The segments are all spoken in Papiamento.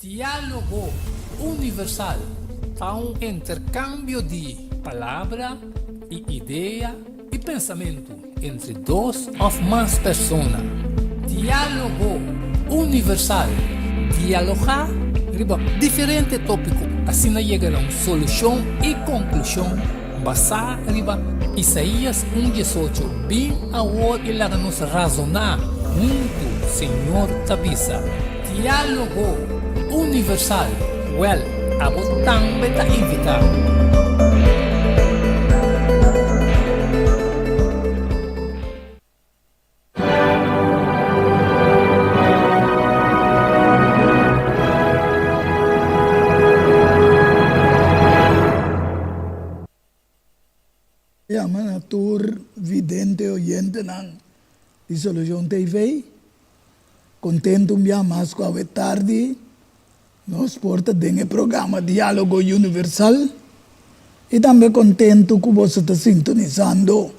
Diálogo Universal ta un interkambio di palabra i idea i pensamentu entre dos òf mas persona. Diálogo Universal, dialogá riba diferente tópiko, asina yega na un solushon i konklushon basá riba Isaías un diesocho, Bin awor i laga nos razoná huntu, Señor ta bisa. Diálogo Universal, Wèl, abo tambe ta invitá. Yama na tur vidente oyentenan di Solucion TV. Contento un bia mas cu awe tardi nos por ta den e programa Dialogo Universal y tambe contento cu boso ta sintonisando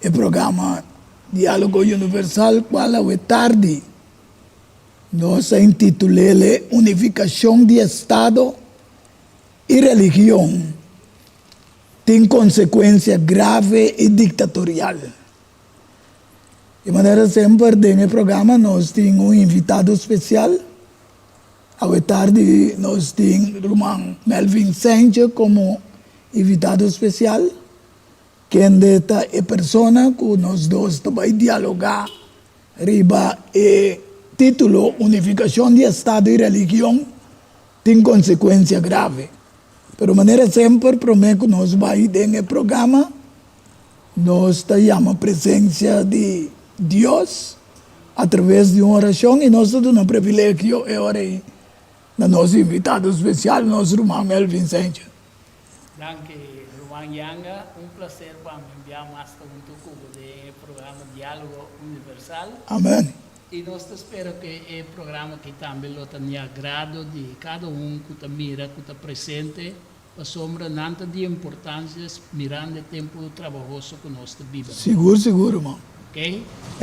e programa Dialogo Universal cual awe tardi nos a intitulele Unificacion di Estado y Religion tin konsekuensia grave i diktatorial. Di manera semper den e programa nos tin un invitado spesial. Awe tardi nos tin ruman Melvin Saintje komo invitado spesial, kende ta e persona ku nos dos ta bai dialogá riba e título Unifikashon di Estado i Religion tin konsekuensia grave. Pero manera semper promé ku nos bai den e programa nos ta yama presensia di Dios atraves di un orashon i nos ta duna privilegio e ora ei na nos invitado spesial nos ruman Melvin Sanchez. Danki ruman Yanga, un plaser pa mi bia mas ta huntu ku bo den e programa Dialogo Universal. Amen. I nos ta spera ku e programa aki tambe lo ta n'e agrado di kada un ku ta mira, ku ta presente, pasobra nan ta di importansia mirando e tempu trabahoso ku nos ta biba den. Sigur, sigur, ruman. Ok?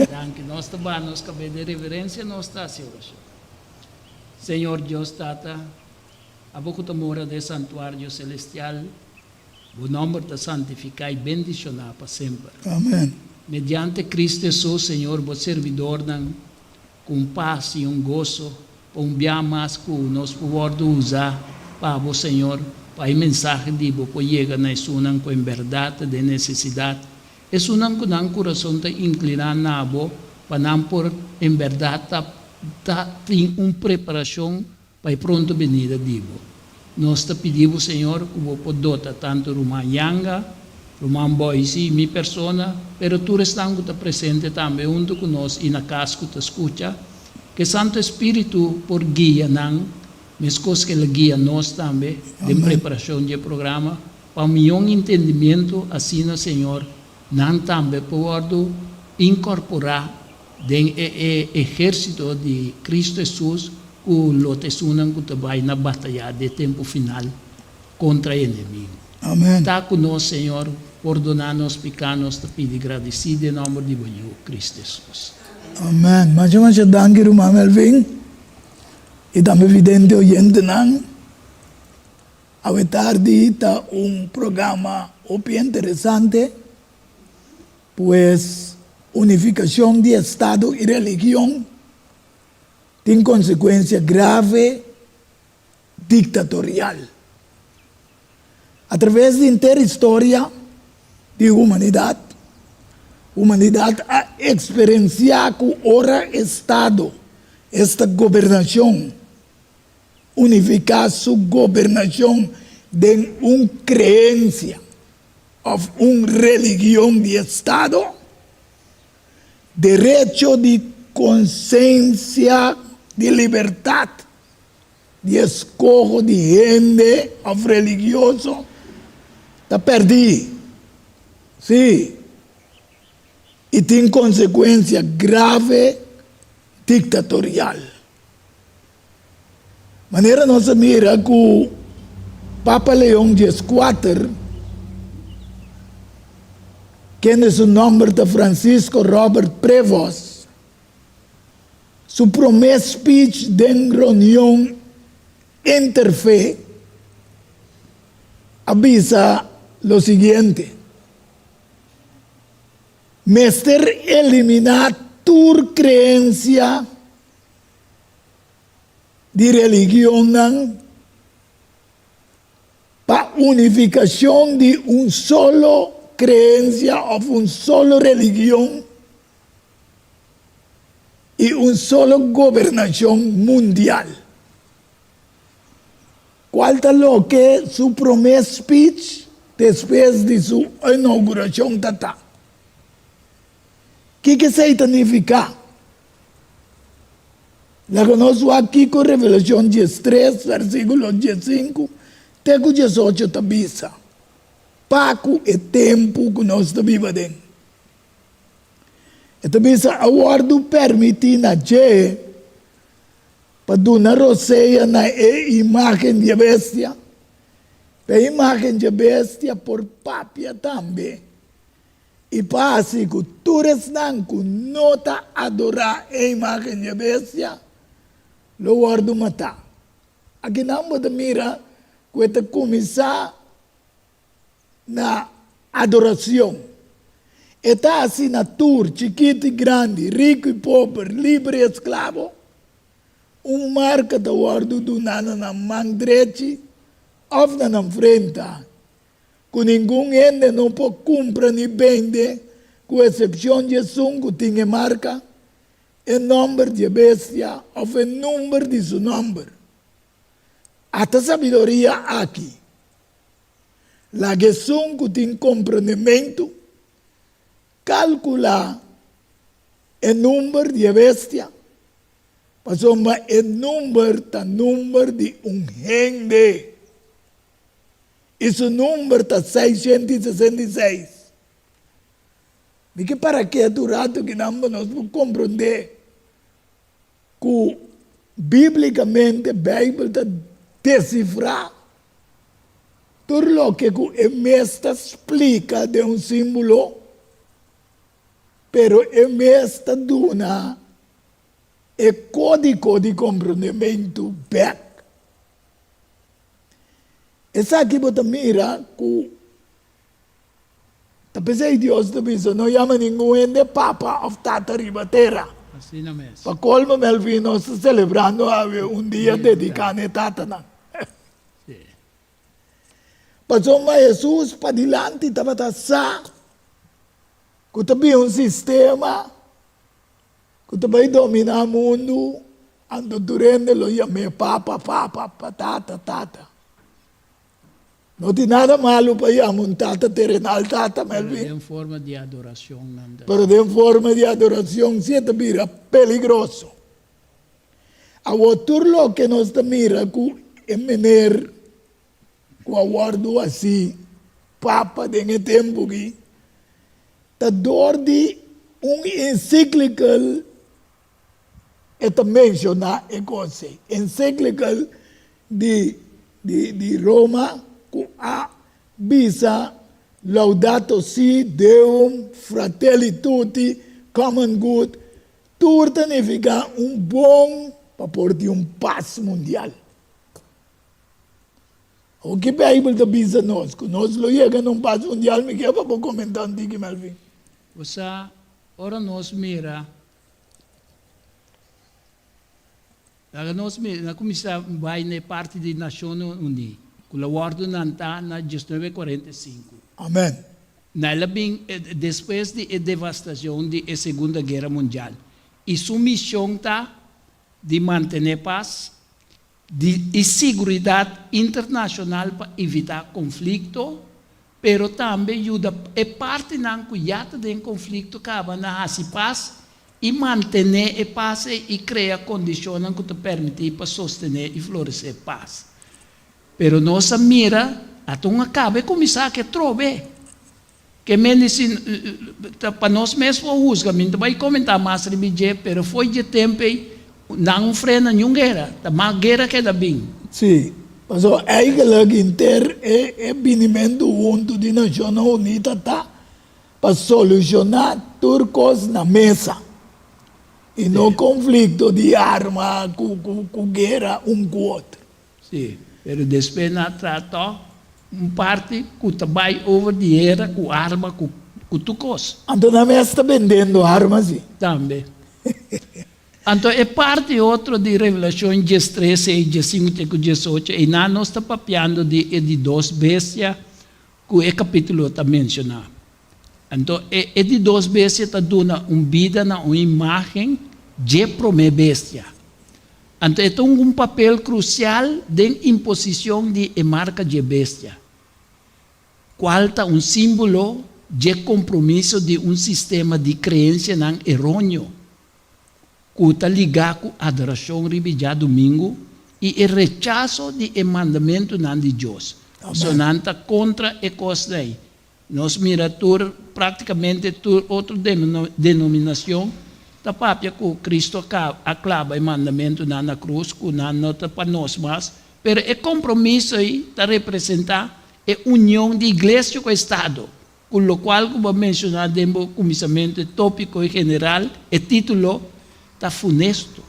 Danki. Nos ta baha nos kabes den reverensia, nos ta hasi orashon. Señor Dios Tata, Abo ku ta mora den e santuario selestial, Bo nòmber ta santifiká i bendishoná pa semper. Amen. Mediante Cristo Hesus, Señor, bo servidornan, ku un pas i un goso, pa un bia mas ku nos por wòrdu usá pa bo, Señor, pa e mensahe di bo por yega na esunnan ku en bèrdat ta den nesesidat, esunnan ku nan kurason ta inkliná na bo, pa nan por en bèrdat ta ta tin un preparashon Pa e pronto benida di bo. Nos ta pidi bo, Señor, ku bo por dota tantu ruman Yanga, ruman Boyce i mi persona, pero tur esnan ku ta presente tambe huntu ku nos i na kas ku ta skucha, ku e Santu Espíritu por guia nan, meskos ku el a guia nos tambe den preparashon di e programa, pa un mihó intendimiento, asina, Señor, nan tambe por wòrdu inkorporá Den e e ehérsito di Cristo Hesus ku lo ta esunnan ku ta bai na batayá den e tempu final kontra e enemigu. Amen. Ta ku nos, Señor, pordoná nos piká, nos ta pidi gradisí den nòmber di bo Yu, Cristo Hesus. Amen. Masha masha danki ruman Melvin i tambe vidente oyentenan. Awe tardi ta un programa hopi interesante. Pues, unifikashon di estado i religion tin konsekuensia grave diktatorial. Atraves di henter historia di humanidat, humanidat a eksperensiá ku ora estado, esta gobernashon, unifiká su gobernashon den un kreensia, Of un religion di estado, derecho di konsensia di libertat di eskoho di hende of religioso ta pèrdí. Sí, i tin konsekuensia grave diktatorial. Manera nos a mira ku Papa Leon dieskuater, kende su nòmber ta Francisco Robert Prevost, su promé speech den reunion. Interfe a bisa lo siguiente, Mester eliminá tur kreensia di religionnan pa unifikashon di un solo kreensia òf un solo religion i un solo gobernashon mundial. Kual ta loke su promé speech despues di su inougurashon ta ta? Kiko esei ta nifiká? Laga nos wak kiko Revelashon diestres, versíkulo diesinku te ku diesocho ta bisa pa ku e tempu ku nos ta biba aden. E ta bisa, A wòrdu pèrmití na dje pa duna rosea na e imágen di e bestia, pa e imágen di e bestia por papia tambe, i pa hasi ku tur esnan ku no ta adorá e imágen di e bestia lo wòrdu matá. Akinan bo ta mira ku e ta kuminsá na adoracion. E ta haci na tur, chikito y grandi, rico y pober, liber y esclavo, un marca ta wordo duna na nan man drechi of na nan frenta, cu ningun hende no por cumpra ni bende, cu excepcion di esun cu tin e marca, e nomber di e bestia of e number di su nomber. Ata sabiduria aki. Laga esun ku tin komprendementu kalkulá e number di e bestia, pasobra e number ta number di un hende, i su number ta 666. Mi ke para ketu ratu kinan pa nos por komprendé ku bíblikamente Beibel ta desifrá tur loke ku e mes ta splika den un símbolo, pero e mes ta duna e kódigo di komprondementu bèk. Esaki bo ta mira ku Ta p'esei Dios ta bisa, No yama ningun hende papa òf tata riba tera. Asina mes. Pa kolmo, Melvin, nos ta selebrando awe un dia dediká na e tatanan. Sí. Pasobra Hesus padilanti tabata sa ku ta bin un sistema ku ta bai dominá mundu, anto tur hende lo yam'é papa, papa, pa tata, tata. No tin nada malu pa yama un tata terenal tata, Melvin. Pero den forma di adoracion nan ta. Pero den forma di adoracion si e ta bira peligroso. Awor tur loke nos ta mira cu e meneer cu a wordo haci papa den e tempo aki ta door di un encyclical E ta menshoná e kos ei. Encyclical di di Roma ku a bisa Laudato Si, Deum, Fratelli Tutti, Common Good, tur ta nifiká un bon pa por tin un pas mundial. Awor ki Beibel ta bisa nos? Ku nos lo yega na un pas mundial? Mi ke pa bo komentá un tiki, Melvin. Bo sa, ora nos mira Laga nos mira, na kuminsá bai na e parti di Nashonnan Uní, ku lo wòrdu lantá na diesnuebe kuarenta i sinku. Amen. Na el a bin despues di e devastashon di e Segunda Guera Mundial, i su mishon ta di mantené pas di i siguridat internashonal pa evitá konflikto, pero tambe yuda e partinan ku ya ta den konflikto kaba na hasi pas i mantené e pas ei i krea kondishonnan ku ta permití pa sostené i floresé pas. Pero nos a mira ata un a kaba e kuminsá ke trobe. Ke men si ta pa nos mes por husga, mi no ta bai komentá mas riba dje, pero fo'i dje tempu ei nan un frena niun guera, ta mas guera keda bin. Sí, pasobra eigenlijk henter e e binimentu huntu di Nashonnan Uní ta ta pa solushoná tur kos na mesa i no konflikto di arma ku ku ku guera un ku otro. Sí, pero despues nan a traha tòg un parti ku ta bai over di hera ku arma ku ku tur kos. Anto nan mes ta bendendo arma sí. Tambe. Anto e parti otro di Revelashon diestres ei, diesinku te ku diesocho, einan nos ta papiando di e di dos bestia ku e kapítulo ta menshoná. Anto e e di dos bestia ta duna un bida na un imágen dje promé bestia. Anto e ta un un papel krusial den imposishon di e marka dje bestia, kual ta un símbolo dje kompromiso di un sistema di kreensianan eróneo ku ta ligá ku adorashon riba e djadumingu i e rechaso di e mandamentunan di Dios. So nan ta kontra e kosnan ei. Nos mira tur, práktikamente tur otro denominashon ta papia ku Kristu a klaba e mandamentunan na krus, ku nan no ta pa nos mas, pero e kompromiso ei ta representá e union di iglesia ku Estado, ku lokual ku bo a menshoná den bo kuminsamentu e tópiko e general, e título, ta funesto.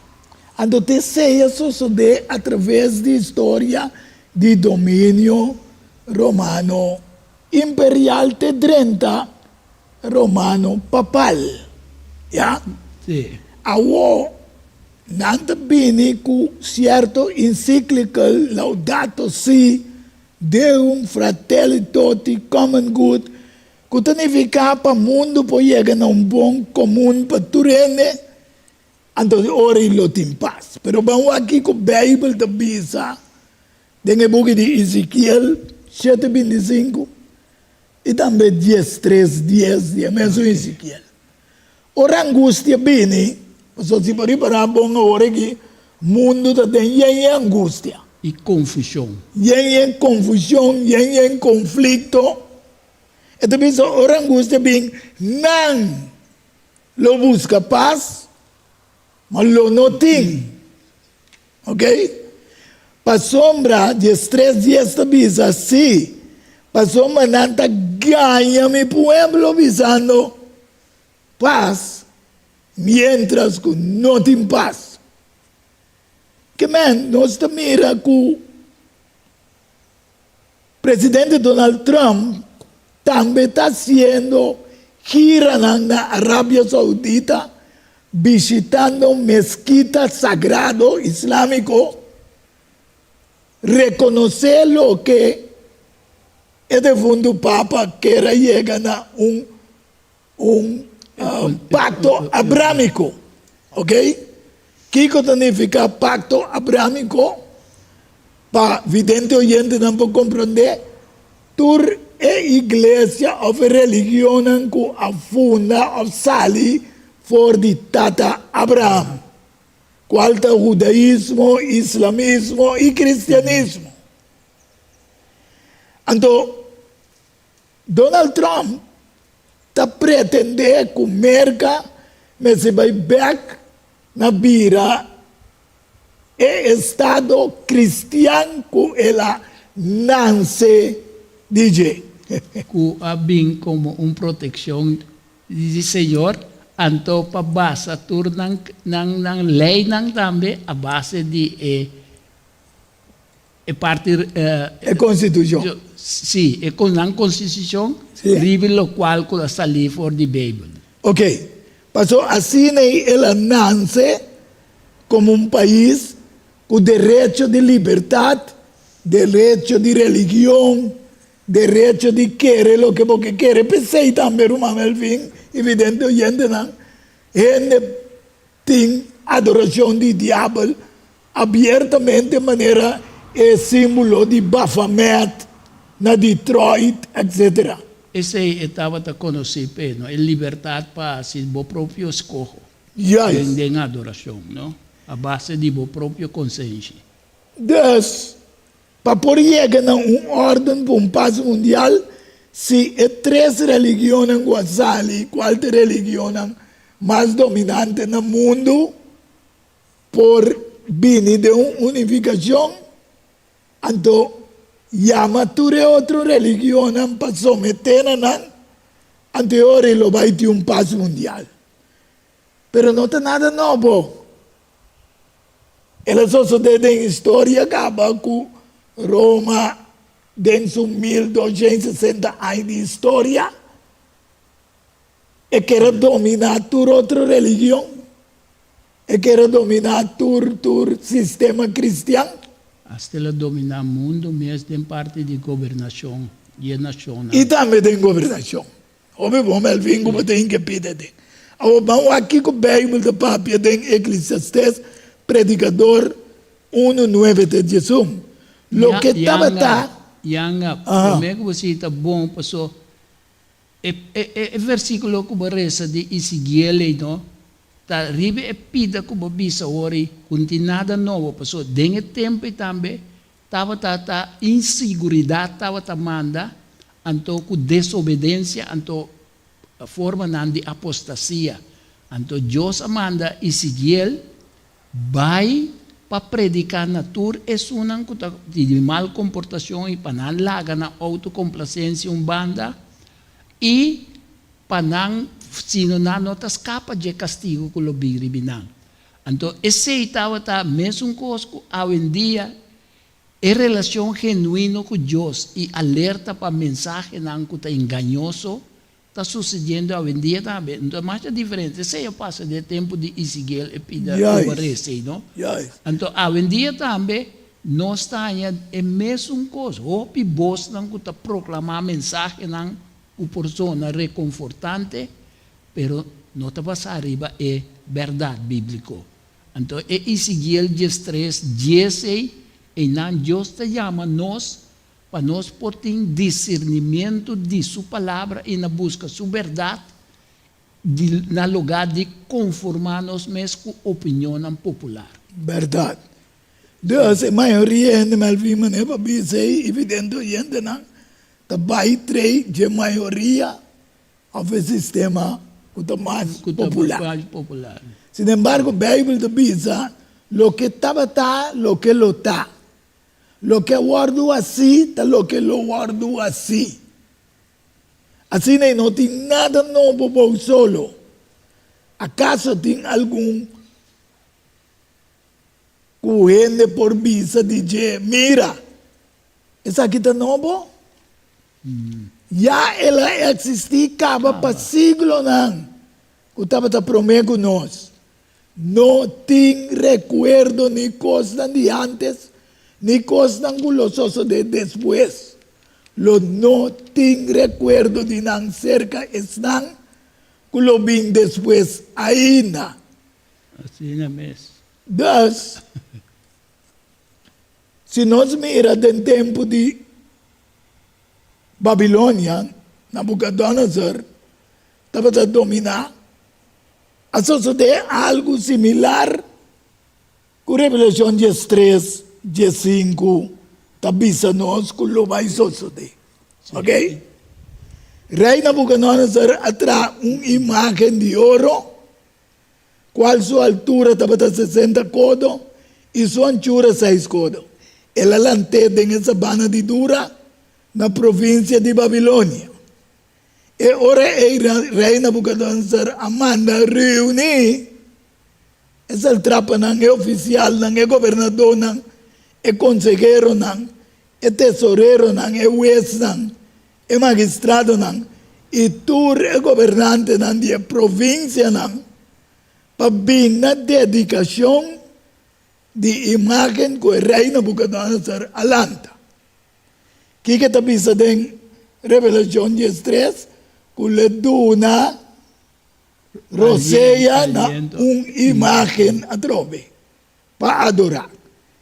Anto t'esei a sosodé atraves di historia di dominio romano imperial te drenta romano papal. Ya. Sí. Awor nan ta bini ku sierto encyclical Laudato Si Deum Fratelli Tutti Common Good ku ta nifiká pa mundu por yega na un bon komun pa tur hende, anto di ora i lo tin pas. Pero ban wak kiko Beibel ta bisa den e buki di Ezekiel shete bintisinku i tambe diestres dies di e mesun Ezekiel. Ora angustia bini, pasobra si bo ripará bon awor aki, mundu ta den yen yen angustia. I konfushon. Yen yen konfushon, yen yen konflikto. E ta bisa ora angustia bin, nan lo buska pas, ma lo no tin. Ok? Pasobra diestres dies ta bisa si, pasobra nan ta gaña mi pueblo bisando pas, mientras ku no tin pas. Ke men nos ta mira ku Presidente Donald Trump tambe ta hasiendo giranan na Arabia Saudita bishitando meskita sagrado islámiko, rekonosé loke e defuntu Papa ker a yega na un un pakto abrámiko. Ok? Kiko ta nifiká pakto abrámiko? Pa vidente oyentenan por komprondé, tur e iglesia òf e religionnan ku a funda òf sali for di tata Abraham, kual ta hudaismo, islamismo i kristianismo. Anto, Donald Trump ta pretendé ku Merka mester bai bèk na bira e estado kristian ku el a nanse di dje. Ku a bin komo un protekshon di Señor, anto pa basa tur nan nan leinan tambe a base di e E parti. E konstitushon. Sí, e nan konstitushon riba lokual ku a salí for di Beibel. Ok, pasobra asina ei el a nanse komo un pais ku derecho di libertat, derecho di religion, derecho di kere loke bo ke kere. P'esei tambe, ruman Melvin i vidente oyentenan, hende Tin adorashon di diabel abiertamente manera e símbolo di Baphomet na Detroit, etc. Esei e tabata konosí p'e, no? E libertat pa hasi bo propio eskoho den adorashon, no? A base di bo propio konsenshi. Dus, pa por yega na un órden pa un pas mundial, si e tres religionnan ku a sali, kual ta e religionnan mas dominante na mundu, por bini den un unifikashon, anto yama tur e otro religionnan pa someté na nan, anto e ora ei lo bai tin un pas mundial. Pero no ta nada nobo. El a sosodé den historia kaba ku Roma den su 1260 aña di historia e ker a dominá tur otro religion, e ker a dominá tur tur sistema kristian. Asta el a dominá mundu mes den parti di gobernashon di e nashonnan. I tambe den gobernashon. Hopi bon Melvin ku bo ta hinka pida den. Awor ban wak kiko Beibel ta papia den Eklesiastes, Predikador unu nuebe te diesun. Loke tabata. Yanga, promé ku bo sigui ta bon paso e e versíkulo ku bo resa di Ezekiel ei no ta riba e pida ku bo bisa awor ei ku no tin nada nobo paso den e tempu ei tambe Tabata ta insiguridat tabata manda, anto ku desobedensia, anto formanan di apostasia. Anto Dios a manda Ezekiel bai pa prediká na tur esunnan ku ta di mal komportashon i pa nan laga nan outokomplasensia un banda i pa nan sino nan no ta skapa dje kastigu ku lo bin riba nan. Anto esei tabata mesun kos ku awendia, e relashon genuino ku Dios i alerta pa mensahenan ku ta engañoso ta susediendo awendia tambe. No ta masha diferente. Esei a pasa den e tempu di Ezekiel e pida ku a resa ei, no? Anto awendia tambe nos ta haña e mesun kos. Hopi bosnan ku ta proklamá mensahenan ku por zona rekonfortante, Pero no ta basá riba e bèrdat bíbliko. Anto e Ezekiel diestres dies ei, einan Dios ta yama nos pa nos por tin disirnimientu di Su Palabra i na buska Su bèrdat di na lugá di konformá nos mes ku opinionnan popular. Bèrdat. Dus e mayoria hende Melvin manera pa bisa ei, evidente oyentenan ta bai trei dje mayoria Of e sistema ku ta mas popular. Sin embargo, Beibel ta bisa, Loke tabata, loke lo ta. Loke a wòrdu hasí ta loke lo wòrdu hasí. Asina ei no tin nada nobo bou solo. Akaso tin algun ku hende por bisa di dje, Mira, esaki ta nobo? Ya el a eksistí kaba pa siglonan ku tabata promé ku nos. No tin rekuerdo ni kosnan di ántes ni kosnan ku lo sosodé despues. Lo no tin rekuerdo di nan serka esnan ku lo bin despues ainda. Asina mes. Dus, Si nos mira den tempu di Babilonia, Nabucodonosor tabata dominá, a sosodé algu similar ku Revelashon diestres, diesinku ta bisa nos ku lo bai sosodé. Ok? Rei Nabucodonosor a traha un imágen di oro Cual su altura tabata sesenta codo y su anchura seis codo. El a lant'é den e sabana di Dura, na provincia di Babilonia. E ora ei rei Nabucodonosor a manda reuní e saltrapanan, e oficialnan, e gobernadónan, e conseheronan, e tesoreronan, e huesnan, e magistradonan i tur e gobernantenan di e provinsianan pa bin na dedikashon di imágen ku e rei Nabukodonosor a lanta. Kiko ta bisa den Revelashon diestres? Ku lo e duna rosea na un imágen atrobe. Pa adorá.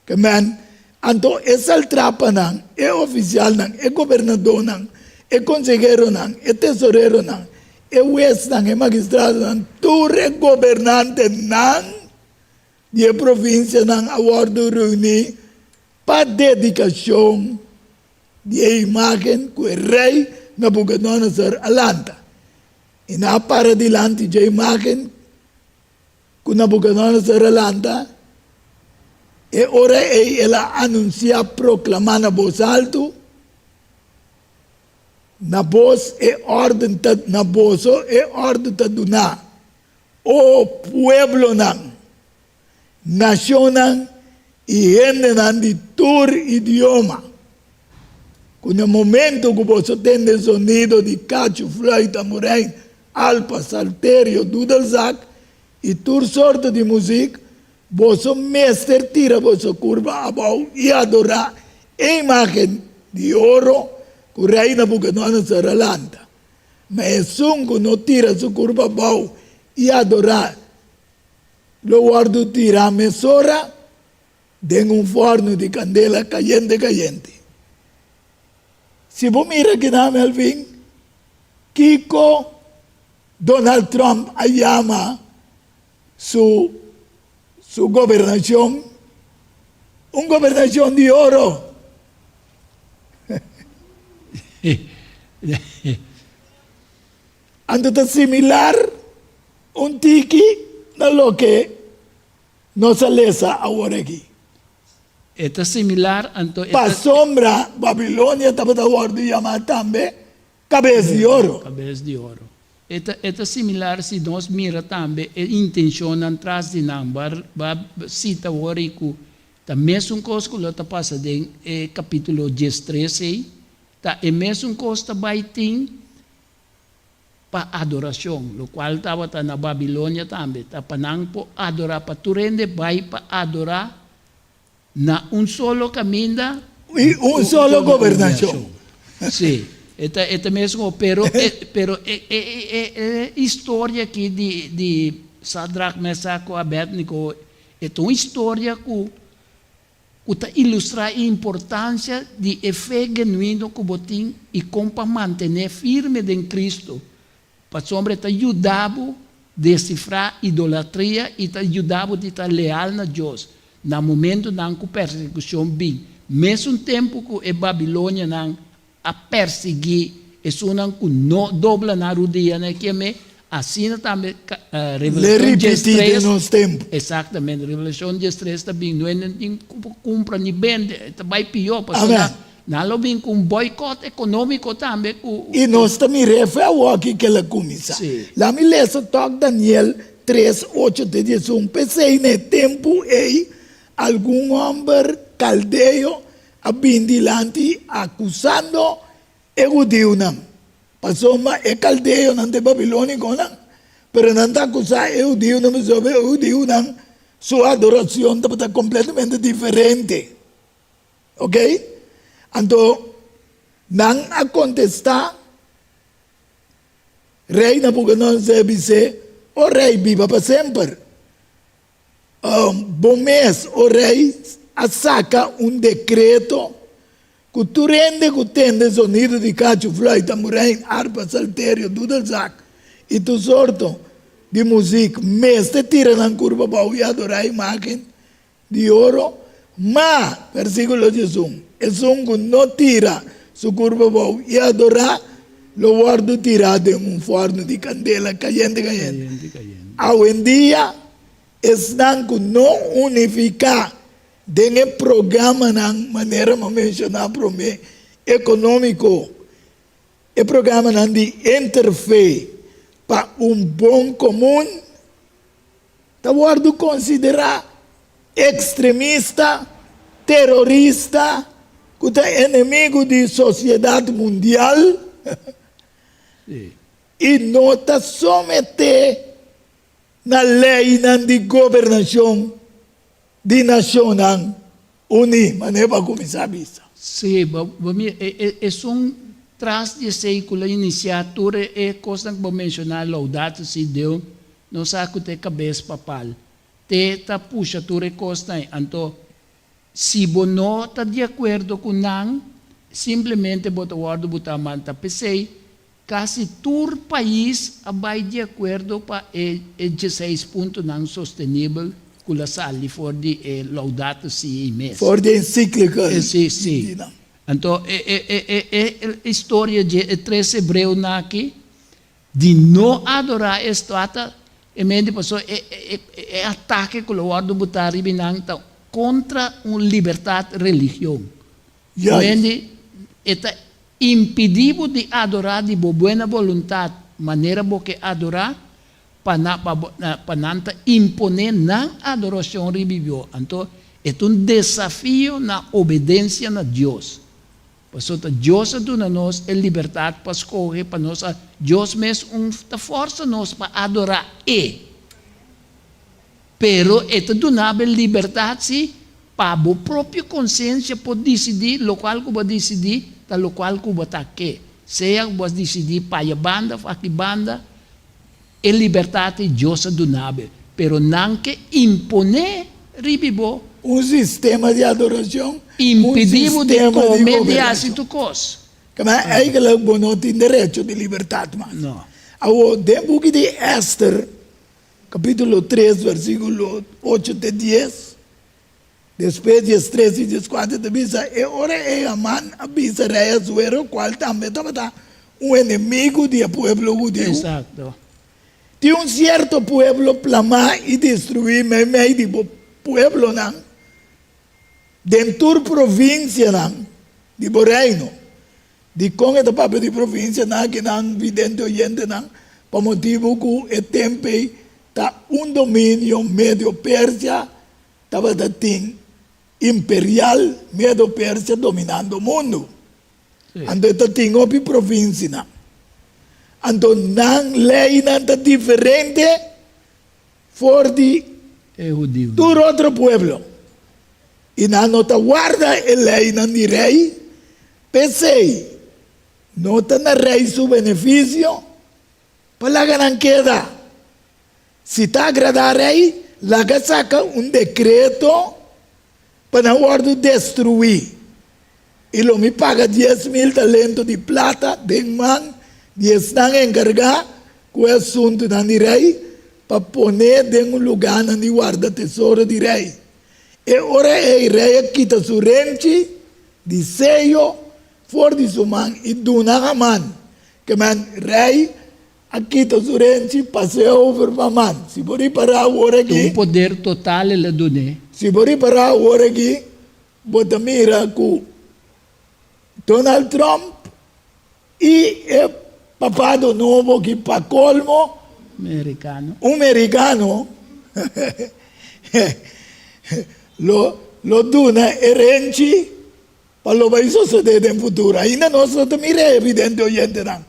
Ke men, anto e saltrapanan, e ofisialnan, e gobernadónan, e konseheronan, e tesoreronan, e huesnan, e magistradonan, tur e gobernantenan di e provinsianan a wòrdu reuní pa dedikashon di e imágen ku e rei Nabukodonosor a lanta. I nan a para dilanti dje imágen. Ku Nabukodonosor a lanta, e ora ei el a anunsiá, proklamá na bos altu, Na bos e órden ta, na boso e órden ta duná, o pueblonan, nashonnan. I hendenan di tur idioma, ku na momento ku boso tende zonido di kachu, fluit, tamburein, alpa, salterio, dudelzak i tur sorto di muzik, boso mester tira boso kurpa abou i adorá e imágen di oro ku Rei Nabukodonosor a lanta. Ma esun ku no tira su kurpa abou i adorá lo wòrdu tirá mesora den un fòrnu di kandela kayente kayente. Si bo mira kinan, Melvin, kiko Donald Trump a yama su su gobernashon? Un gobernashon di oro. Anto ta similar un tiki na loke nos a lesa awor aki. E ta similar, anto e ta. Pasobra Babilonia tabata wòrdu yamá tambe kabes di oro. Kabes di oro. E ta, e ta similar si nos mira tambe e intenshonnan tras di nan. Bo a, bo a sita awor ei ku ta mesun kos ku lo ta pasa den e kapítulo diestres ei. Ta e mesun kos ta bai tin pa adorashon, lokual tabata na Babilonia tambe, ta pa nan por adorá, pa tur hende bai pa adorá na un solo kaminda, I un solo gobernashon. Sí, e ta e ta mesun kos, pero e pero e e e e historia aki di di Sadrak, Mesak ku Abednego e ta un historia ku ku ta ilustrá e importansia di e fe genuino ku bo tin i kon pa mantené firme den Kristu, pasobra e ta yuda bo desifrá idolatria i ta yuda bo di ta leal na Dios na momentunan ku persekushon bin. Mesun tempu ku e babilonianan a persiguí esunnan ku no dobla nan rudia na e kem'é, asina tambe Le Revelashon ripití diestres, den nos tempu. Eksaktamente, Revelashon diestres ta bin, no hende tin ku por kumpra ni bende, e ta bai pió, pasobra Amèn. nan lo bin ku un bòikòt ekonómiko tambe ku. I nos ta mira e fe awoki ku el a kuminsá. Sí. Laat mi lesa tòg Daniel tres, ocho te diesun, P'esei na e tempu ei algun hòmber kaldeo a bin dilanti akusando e hudiunan, pasobra e kaldeonan ta e babilónikonan, pero nan ta akusá e hudiunan pasobra e hudiunan su adorashon tabata kompletamente diferente. Ok? Anto nan a kontestá Rei Nabukodonosor a bis'é, O rei, biba pa semper! Bo mes, o rei, a saka un dekreto ku tur hende ku tende zonido di kachu, fluit, tamburein, arpa, salterio, dudelzak i tur sorto di muzik mester tira nan kurpa abou i adorá imágen di oro. Ma, versíkulo diesun, esun ku no tira su kurpa abou i adorá lo wòrdu tirá den un fòrnu di kandela kayente kayente. Awendia, esnan ku no unifiká den e programanan manera mi a menshoná promé, ekonómiko, e programanan di interfe pa un bon komun, ta wòrdu konsiderá ekstremista, terorista, ku ta enemigu di sosiedat mundial i no ta someté na leinan di gobernashon di Nashonnan Uní, manera bo a kuminsá bisa. Sí, bo mira, esun tras di esei ku lo inisiá tur e kosnan ku bo menshoná, Laudato Si Deo, Nos sa ku ta e kabes papal. Te ta pusha tur e kosnan ei. Anto, si bo no ta di akuerdo ku nan, simplemente bo ta wòrdu butá man. Ta p'esei, kasi tur pais a bai di akuerdo pa e e dieseis puntonan sostenibel ku la sali for di e Laudato Si ei mes. For di e ensikliko Sí, sí. di nan. Anto, e e e e historia dje e tres hebreonan aki Di no adorá e stata, e mente pasobra e e e atake ku lo wòrdu butá riba nan ta kontra un libertat religion. Juist. Mente e ta impidí bo di adorá di bo buena boluntat manera bo ke adorá pa na pa bo pa nan ta imponé nan adorashon riba bo. Anto. E ta un desafio na obedensia na Dios. Pasobra ta Dios a duna nos e libertat pa skohe pa nos a Dios mes un ta forsa nos pa adorá E. Pero E ta duna bo e libertat si pa bo propio konsiensia por disidí lokual ku bo a disidí ta lokual ku bo ta ke. Sea ku bo a disidí pa aya banda òf aki banda, e libertat ei Dios a duna bo. Pero nan ke imponé riba bo. Un sistema di adorashon, un Impidí bo di sistema di kome, di hasi gobernashon. tur kos. Kaba eigenlijk bo no tin derecho di libertat mas. No. Awor, den buki di Ester, Capítulo tres, versículo ocho te dies, Despues diestres i dieskuater ta bisa, E ora ei Haman a bisa rei Asuero, kual tambe tabata un enemigu di e pueblo hudiu, Tin un sierto pueblo plamá i destruí meimei di bo pueblonan den tur provinsianan di bo reino. Dikon e ta papia di provinsianan akinan, vidente oyentenan? Pa motibu ku e tempu ei ta un dominio Medio-Persia tabata tin imperial Medo-Persia dominando mundu. Anto e ta tin hopi provinsianan. Anto nan leinan ta diferente for di tur otro pueblo, i nan no ta warda e leinan di rei, p'esei no ta na rei su benefisio pa laga nan keda. Si ta agradá rei, laga saka un dekreto pa nan wòrdu destruí, i lo mi paga 10,000 talento di plata den man di esnan enkargá ku e asuntunan di rei pa pon'é den un lugánan di warda tesoro di rei. E ora ei rei a kita su renchi di seyo for di su man i duna Haman, ke men rei A kita su renchi, pas'é over pa man. Si bo ripará awor aki. Un poder total el a dun'é. Si bo ripará awor aki, bo ta mira ku Donald Trump i e papado nobo aki pa kolmo. Merikano. Un merikano lo lo duna e renchi. Pa lo bai sosodé den futuro ainda nos no ta mira e evidente oyentenan,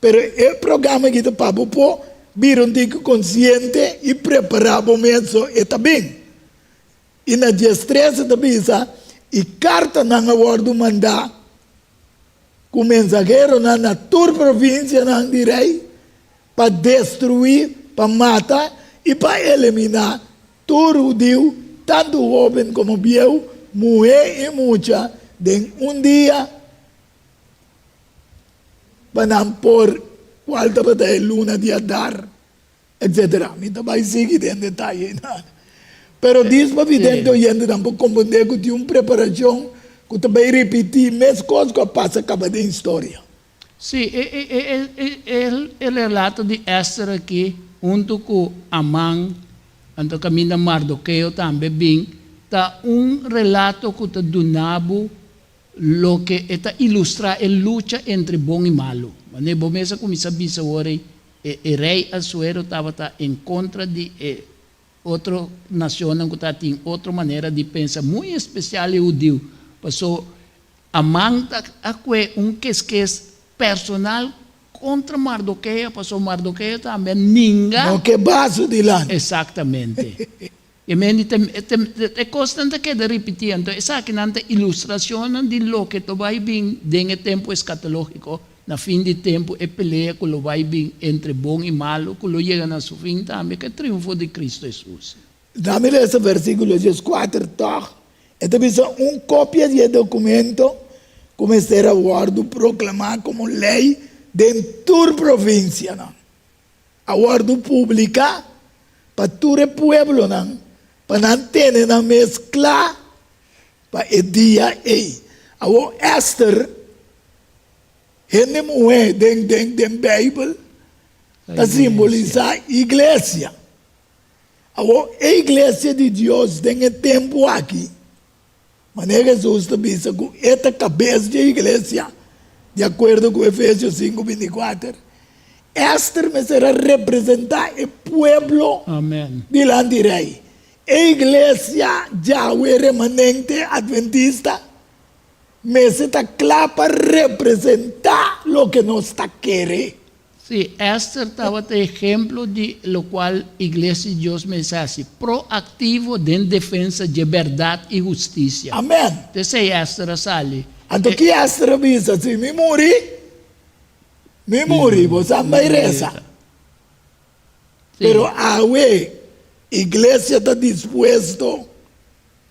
pero e programa aki ta pa bo por bira un tiki konsiente i prepará bo mes so e ta bin. I na diestres e ta bisa, I kartanan a wòrdu mandá ku mensaheronan na tur provinsianan di rei pa destruí, pa mata i pa eliminá Tur hudiu, tantu hóben komo bieu, muhé i mucha, den un dia, pa nan por kual tabata e luna di Adar, etsetera. Mi ta bai sigui den detaye einan. Pero dis pa vidente oyentenan por komprendé ku tin un preparashon ku ta bai ripití meskos ku a pasa kaba den historia. Sí, e e e e e e relato di Ester aki huntu ku Aman, anto kaminda Mardokeo tambe bin, ta un relato ku ta duna bo loke e ta ilustrá e lucha entre bon i malu. Manera bo mes a kuminsá bisa awor ei, e e rei Asuero tabata en kontra di e otro nashonnan ku tabatin otro manera di pensa, muy espesial e hudiu, paso Aman ta a kue un keskes personal kontra Mardokeo, pasobra Mardokeo tambe a ninga. No ke baso dilanti. Exactamente. E men di e kosnan ta keda ripití. Anto esakinan ta ilustrashonnan di loke ta bai bin den e tempu eskatológiko, na fin di tempu, e pelea ku lo bai bin entre bon i malu, ku lo yega na su fin tambe ku e triunfo di Kristu Hesus. Dami lesa versíkulo dieskuater tòg. E ta bisa un kopia di e dokumento ku mester a wòrdu proklamá komo lei den tur provinsianan, a wòrdu publiká pa tur e pueblonan pa nan tene nan mes kla pa e dia ei. Awor Èster, hende muhé den den Beibel, ta simbolisá iglesia. Awor, e Iglesia di Dios den e tempu aki, manera Hesus ta bisa ku e ta kabes dje iglesia, di akuerdo ku Efesios sinku 24, Ester mester a representá e pueblo dilanti rei. E iglesia djawe Remanente Adventista mester ta kla pa representá loke nos ta kere. Sí, Esther tabata ehemplo di lokual Iglesia di Dios mester hasi, proaktivo den defensa dje bèrdat i hustisia. Amèn. P'esei Esther a sali. Anto ki Esther a bisa? Si mi muri, mi muri, bo sa bai resa. Pero awe iglesia ta dispuesto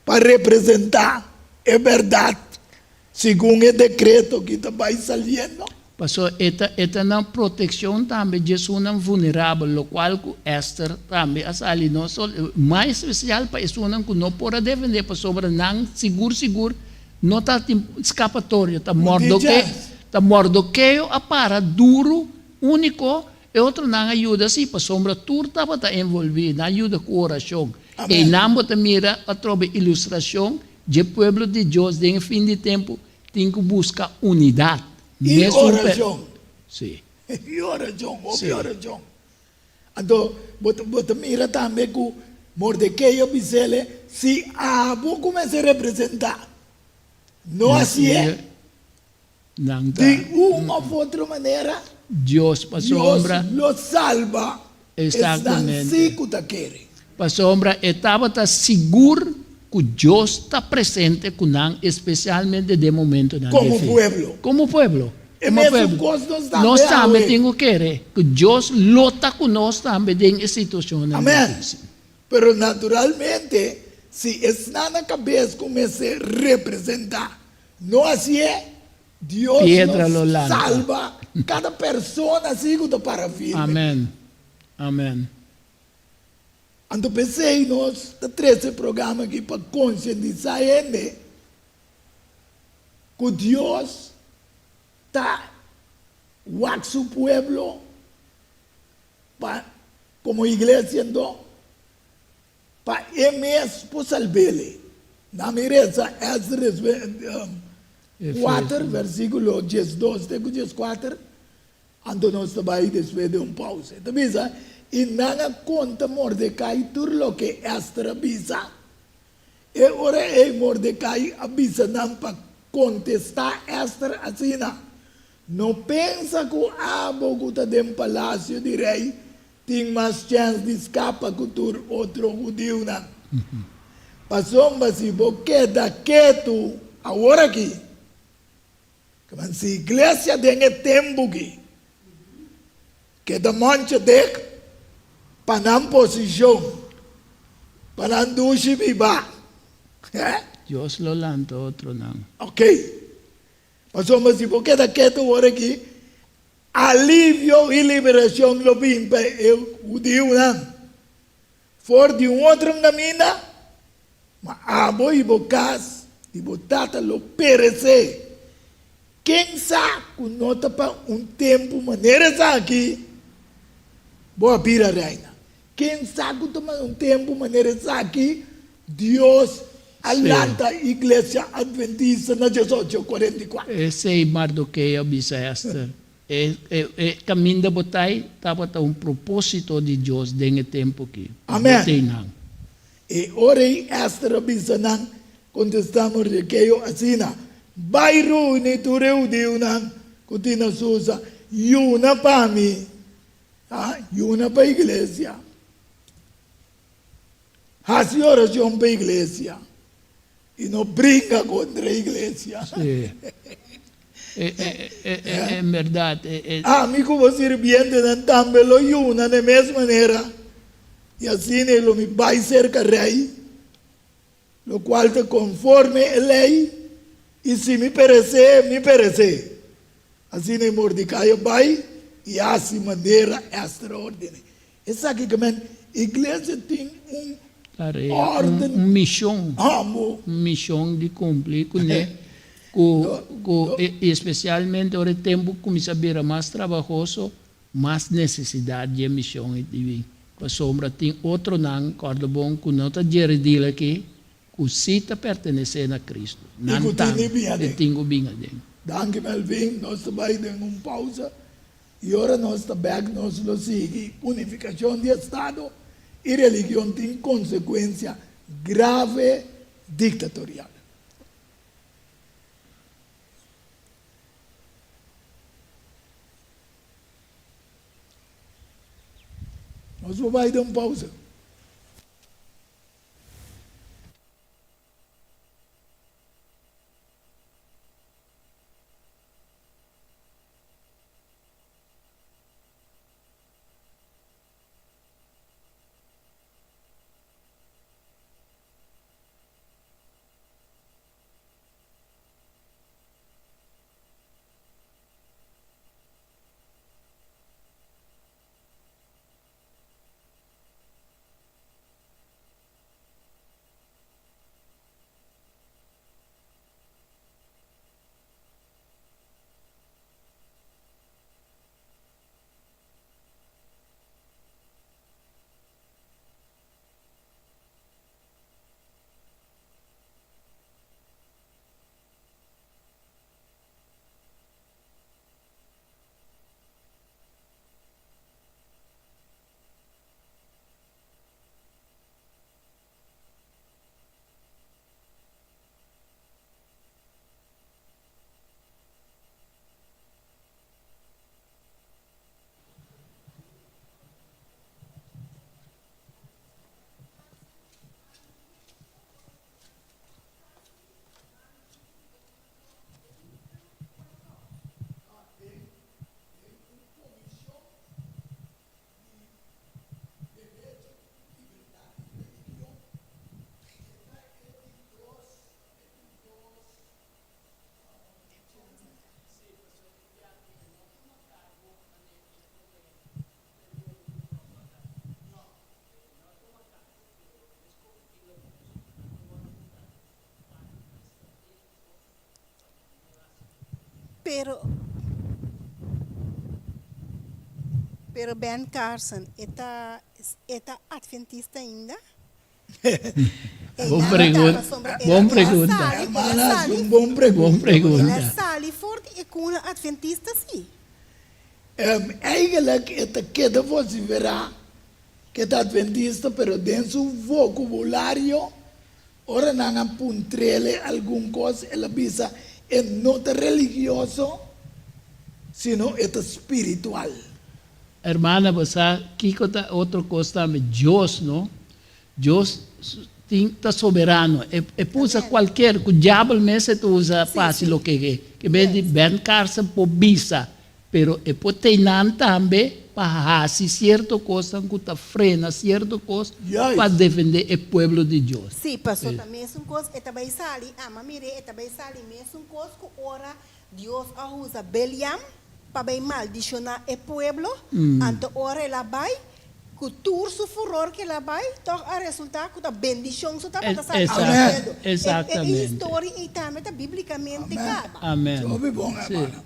pa representá e bèrdat segun e dekreto ki ta bai saliendo? Pasobra e ta e ta nan protekshon tambe dje esunnan vulnerabel, lokual ku Ester tambe a sali no sol mas espesial pa esunnan ku no por a defendé pasobra nan sigur sigur no ta tin skapatorio, ta Mordokeo ta Mordokeo a para duru úniko. E otronan a yuda sí, pasobra tur tabata envolví, nan a yuda ku orashon. Einan bo ta mira atrobe ilustrashon dje pueblo di Dios den e fin di tempu tin ku buska unidat. I orashon. Sí. I orashon, hopi orashon. Anto bo ta bo ta mira tambe ku Mordekei a bis'el, Si abo ku mester representá, no hasié. Nan ta. Di un of otro manera. Dios pasobra. Dios lo salba esnan sí ku ta kere. Pasobra e tabata sigur ku Dios ta presente ku nan, espesialmente den momentonan difísil. Komo pueblo. Komo pueblo. E mesun kos nos tambe awe. Nos tambe tin ku kere ku Dios lo ta ku nos tambe den e situashonnan difísil. Amèn. Pero naturalmente si esnan na kabes ku mester representá No hasié, Dios Piedra lo lo lanta. salba kada persona así ku ta para firme. Amèn. Amèn. Anto p'esei nos ta trese e programa aki pa konsientisá hende ku Dios ta wak su pueblo pa komo iglesia anto Pa e mes por salb'el. Na mi resa Esdras kuater versikulo 12 te ku 14, anto nos ta bai despues di un pausa. E ta bisa, I nan a konta Mordekai tur loke Ester a bisa. E ora ei Mordekai a bisa nan pa kontestá Ester asina, No pensa ku abo ku ta den palasio di rei tin mas chèns di skapa ku tur otro hudiunan. Pasobra si bo keda ketu aworakí, kman si iglesia den e tempu akí keda moncha dek pa nan posishon, pa nan dushi biba, eh? Dios lo lanta otronan. Oké. Pasobra si bo keda ketu aworakí, Alivio i liberashon lo bin pa e hudiunan for di un otro kaminda, ma abo i bo kas di bo tata lo peresé. Ken sa ku no ta pa un tempu manera esaki bo a bira reina? Ken sa ku ta pa un tempu manera esaki Dios a lanta Iglesia Adventista na 1844. Esei Mardokeo a bisa Ester. E e kaminda bo ta ei tabata un propósito di Dios den e tempu aki. Pa bo Amèn. tei nan. E ora ei Ester a bisa nan, Kontestá Mordekeo asina, Bai reuní tur e hudiunan ku tin na Susa, yuna pa mi, ha, yuna pa iglesia. Hasi oracion pa iglesia y no bringa contra iglesia. Sí. En berdad. Ami cu bo sirbientenan tambe lo yuna na e mes manera, y asina lo mi bai cerca rey, locual ta conforme e ley, y si mi perecé, mi perecé. Asina e Mordecai a bai y haci manera Ester a ordene. Esaki ke men iglesia tin un Tarea, orden. un mishon, Amo. un mishon di kumpli kuné ku ku i espesialmente ora e tempu kuminsá bira mas trabahoso, mas nesesidat di e mishon ei di bin. Pasobra tin otronan, kòrda bon, ku no ta dje redil aki, ku sí ta pertenesé na Kristu. I Nan ku tin tambe di bin aden. tin ku bin aden. Danki Melvin, nos ta bai den un pausa. I ora nos ta bek nos lo sigui. Unifikashon di estado i religion tin konsekuensia. grave dictatorial. Nos por bai den un pausa. Pero pero Ben Carson e ta e ta adventista ainda? Bon pregunta. Bon pregunta. Hermana, es un bon pregunta. Bon pregunta. El a sali for di e cuna adventista si. Eigenlijk e ta keda vociferá ke ta adventista, pero den su vocubulario Ora nan a puntr'el algun kos, el a bisa, E no ta religioso, sino e ta spiritual. Hermana, bo sa kiko ta otro kos tambe? Dios, no? Dios tin ta soberano. E e por usa kualkier, ku diabel mes e ta usa pa hasi loke e ke. Ke bes di Ben Carson por bisa Pero e por tei nan tambe pa hasi cierto cosnan cu ta frena cierto cos pa defende e pueblo di Dios. Sí, paso ta mesun cos e ta bay sali, ama mire e ta bay sali mesun cos cu ora Dios a usa Beliam pa bay maldiciona e pueblo, anto ora el a bay cu tur su furor cu el a bay toch a resulta cu ta bendicion su tabata sali di e pueblo. E historia ey tambe ta biblicamente caba. Amen. Hopi bon, hermana.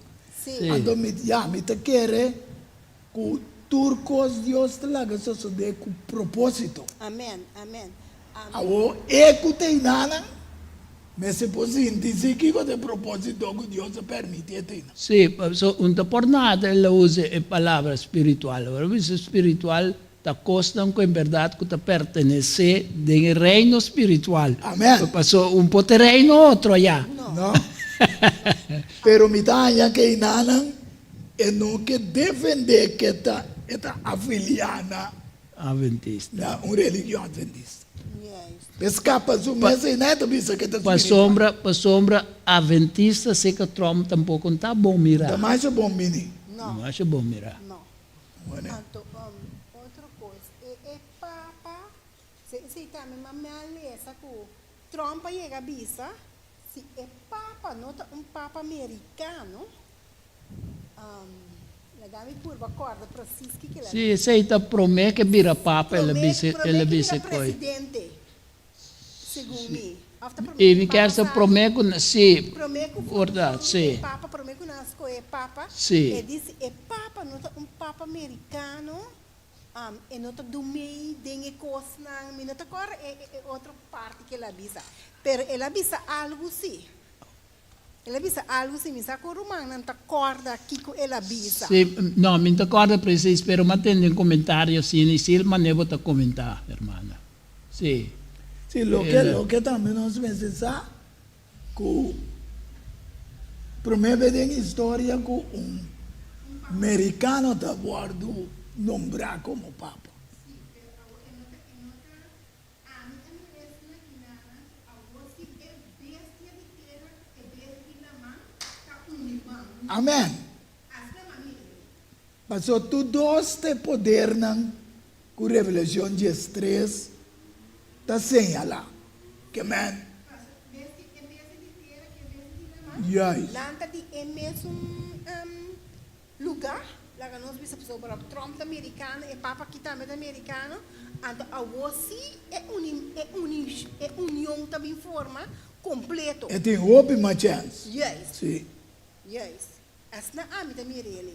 Anto mi, ya, mi ta kere ku tur kos Dios ta laga sosodé ku propósito. Amen, amen, amen. Awor e ku ta einanan mester por sinti si kiko ta e propósito ku Dios a permití e ta einan. Sí, pasobra un ta por nada el a usa e palabra spiritual. Ora bisa spiritual ta kosnan ku en bèrdat ku ta pertenesé den e reino spiritual. Amen. Pasobra un por ta e reino otro ayá. No. Pero mi ta haña ke einanan e no ke defendé ke ta e ta afiliá na Adventista. na un religion adventista. P'e skapa su mes einan e ta bisa ke ta spiritual. Pasobra pasobra adventista seka Trump tampoko no ta bon mirá. Ta masha bon bini. No. Masha bon mirá. No. Anto otro cos, e e papa, si tambe mi a lesa cu Trump a yega a bisa, si e papa no ta un papa mericano, laga mi purba corda precies kico el a Si, esey ta prome ke bira papa el a bisa el a bisa Prome ke bira coy. presidente. Segun mi. Of ta promé I ku mi papa kier sa sali? promé ku na, sí, Promé ku wordad, funshon sí. e papa, promé ku nan a skohe e papa, Sí. e di si e papa no ta un papa merikano, e no ta dumei den e kosnan, mi no ta kòrda e e otro parti ku el a bisa, pero el a bisa algu sí. El a bisa algu si mi sa ku rumannan ta kòrda kiko el a bisa. Sí, no, mi no ta kòrda presis, pero mi a tende un komentario asina i si el manera bo ta komentá, hermana. Sí. Sí, loke loke tambe nos mester sa ku promé bes den historia ku un merikano ta wòrdu nombrá komo papa. Sí, pero awor e no ta e no ta ami a mira esnan i nanan ku awor si e bestia di tera ku e bestia di laman ta uni man huntu. Amèn. Asina mi a mira. Paso tur dos ta e podernan ku Revelashon 13 ta señalá. Ke men? Juist. Nan ta di e mesun lugá, laga nos bisa pasobra Trump ta merikano, e papa aki tambe ta merikano, anto awor sí e e union ta bin forma kompleto. E tin hopi mas chèns. Juist. Sí. Juist. Asina ami ta mira el.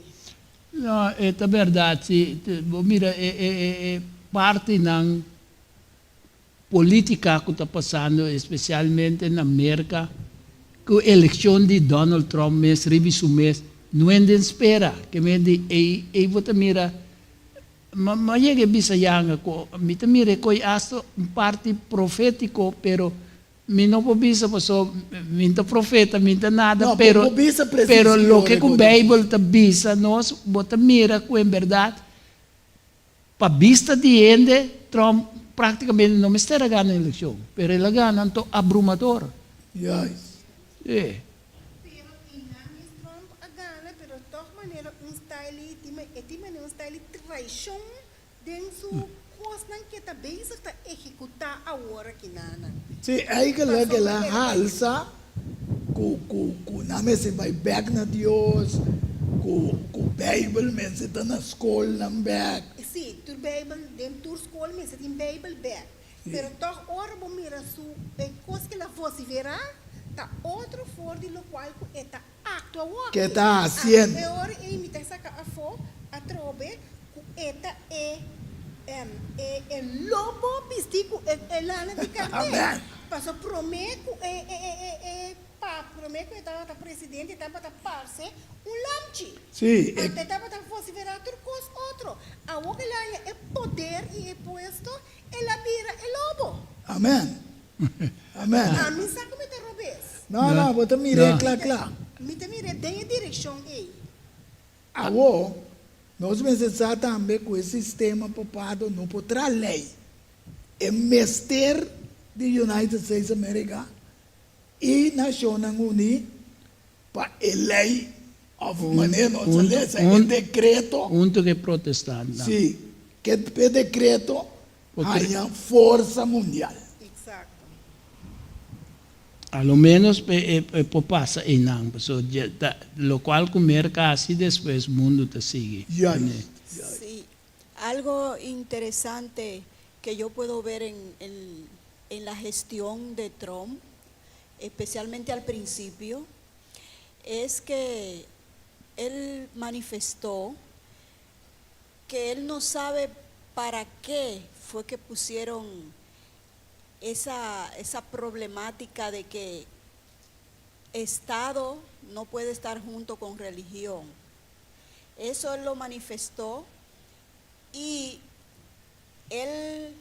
No, e ta berdad si. Bo mira e e e partinan politica cu ta pasando especialmente na Merca cu eleccion di Donald Trump mes riba su mes no hende spera ke men di ey ey bo ta mira Ma ma yega e bisa yanga cu mi ta mira e coy hasta un parti profetico pero Mi no por bisa paso mi ta profeta, mi ta nada, No, bo pero por bisa precies pero ki loke ora ku ku ta Beibel ta bisa nos, bo ta mira ku en bèrdat pa bista di hende Trump praktikamente no mester a gana elekshon, pero el a gana anto abrumador. Juist. Sí. Pero einan mes Trump a gana, pero tòg manera un style tin e tin manera un style traishon Den su kosnan ke ta bezig ta ehekutá awor aki nana. Sí, eigenlijk el a halsa ku ku ku nan mester bai bek na Dios, ku ku Bijbel mester ta na skolnan bek. Sí, tur Bijbel, den tur skol mester tin Bijbel bek. Pero tòg ora bo mira su e kos ke el a vosiferá ta otro for di lokual ku e ta Aktua awor. Ke ta hasiendo. E ora ei mi ta saka afó atrobe ku e ta e e e lobo bistí ku e e lana di karné. Amen. Paso promé ku e e e e e pa promé ku e tabata presidente e tabata parse un lamchi. Sí, e. Anto e tabata vosiferá tur kos otro. Awor ku el a haña e poder i e puesto, el a bira e lobo. Amen. Amen. Ami sa ku mi ta robes. No, no, bo ta mir'é kla kla. Mi ta mir'é den e direkshon ei. Awor, nos mester sa tambe ku e sistema papado no por traha lei. E mester di United States America i Nashonnan Uní pa e lei òf manera nos ta lesa e dekreto. Huntu ku e protestantnan. Sí, ku e dekreto Haña forsa mundial. Exacto. A lo menos e por pasa einan, pasobra dje ta locual cu Merca haci despues mundo ta sigui. Juist, juist. Sí, algo interesante que yo puedo ver en, en, en la gestión de Trump, especialmente al principio, es que él manifestó que él no sabe para qué fue que pusieron esa, esa problemática de que Estado no puede estar junto con religión. Eso él lo manifestó y él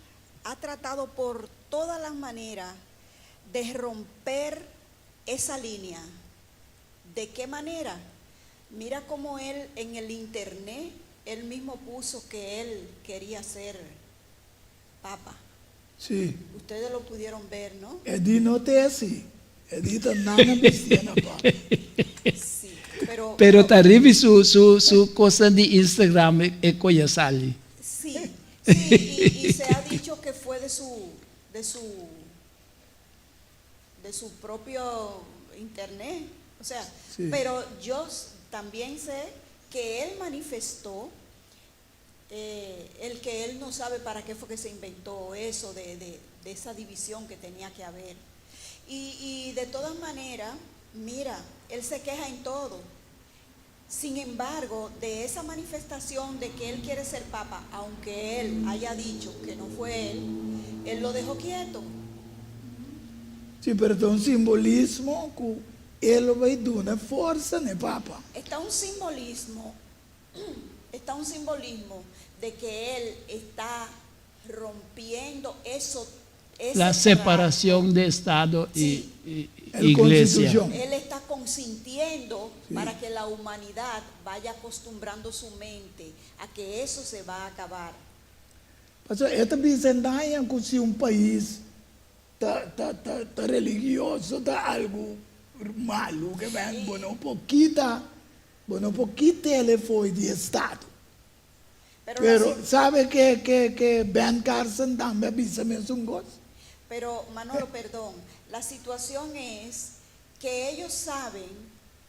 ha tratado por todas las maneras de romper esa línea. ¿De qué manera? Mira cómo él en el internet, él mismo puso que él quería ser papa. Sí. Ustedes lo pudieron ver, ¿no? E di no te así. E di ta nana bistié na papa. Sí, pero... Pero ta riba su su su cosnan di Instagram e coy a sali. Sí, sí, y, y se ha dicho que fue de su, de su, de su propio internet. O sea, Sí. pero yo también sé que él manifestó eh, el que él no sabe para qué fue que se inventó eso de, de, de esa división que tenía que haber. Y, y de todas maneras, mira, él se queja en todo. Sin embargo, de esa manifestación de que él quiere ser papa, aunque él haya dicho que no fue él, él lo dejó quieto. Sí, pero ta un simbolismo ku e lo bai duna forsa na e papa. Está un simbolismo, está un simbolismo de que él está rompiendo eso. Ese La trato. separacion de Estado y Sí. El Iglesia. Constitucion. Él está consintiendo para que la humanidad vaya acostumbrando su mente a que eso se va a acabar. Pasobra e ta bisa daña ku si un pais ta ta ta ta religioso ta algu malu ke ben bo no por kita bo no por kit'el fo'i di estado. Pero la Pero sabe ke ke ke Ben Carson tambe a bisa mesun kos? Pero Manolo, perdón, la situación es que ellos saben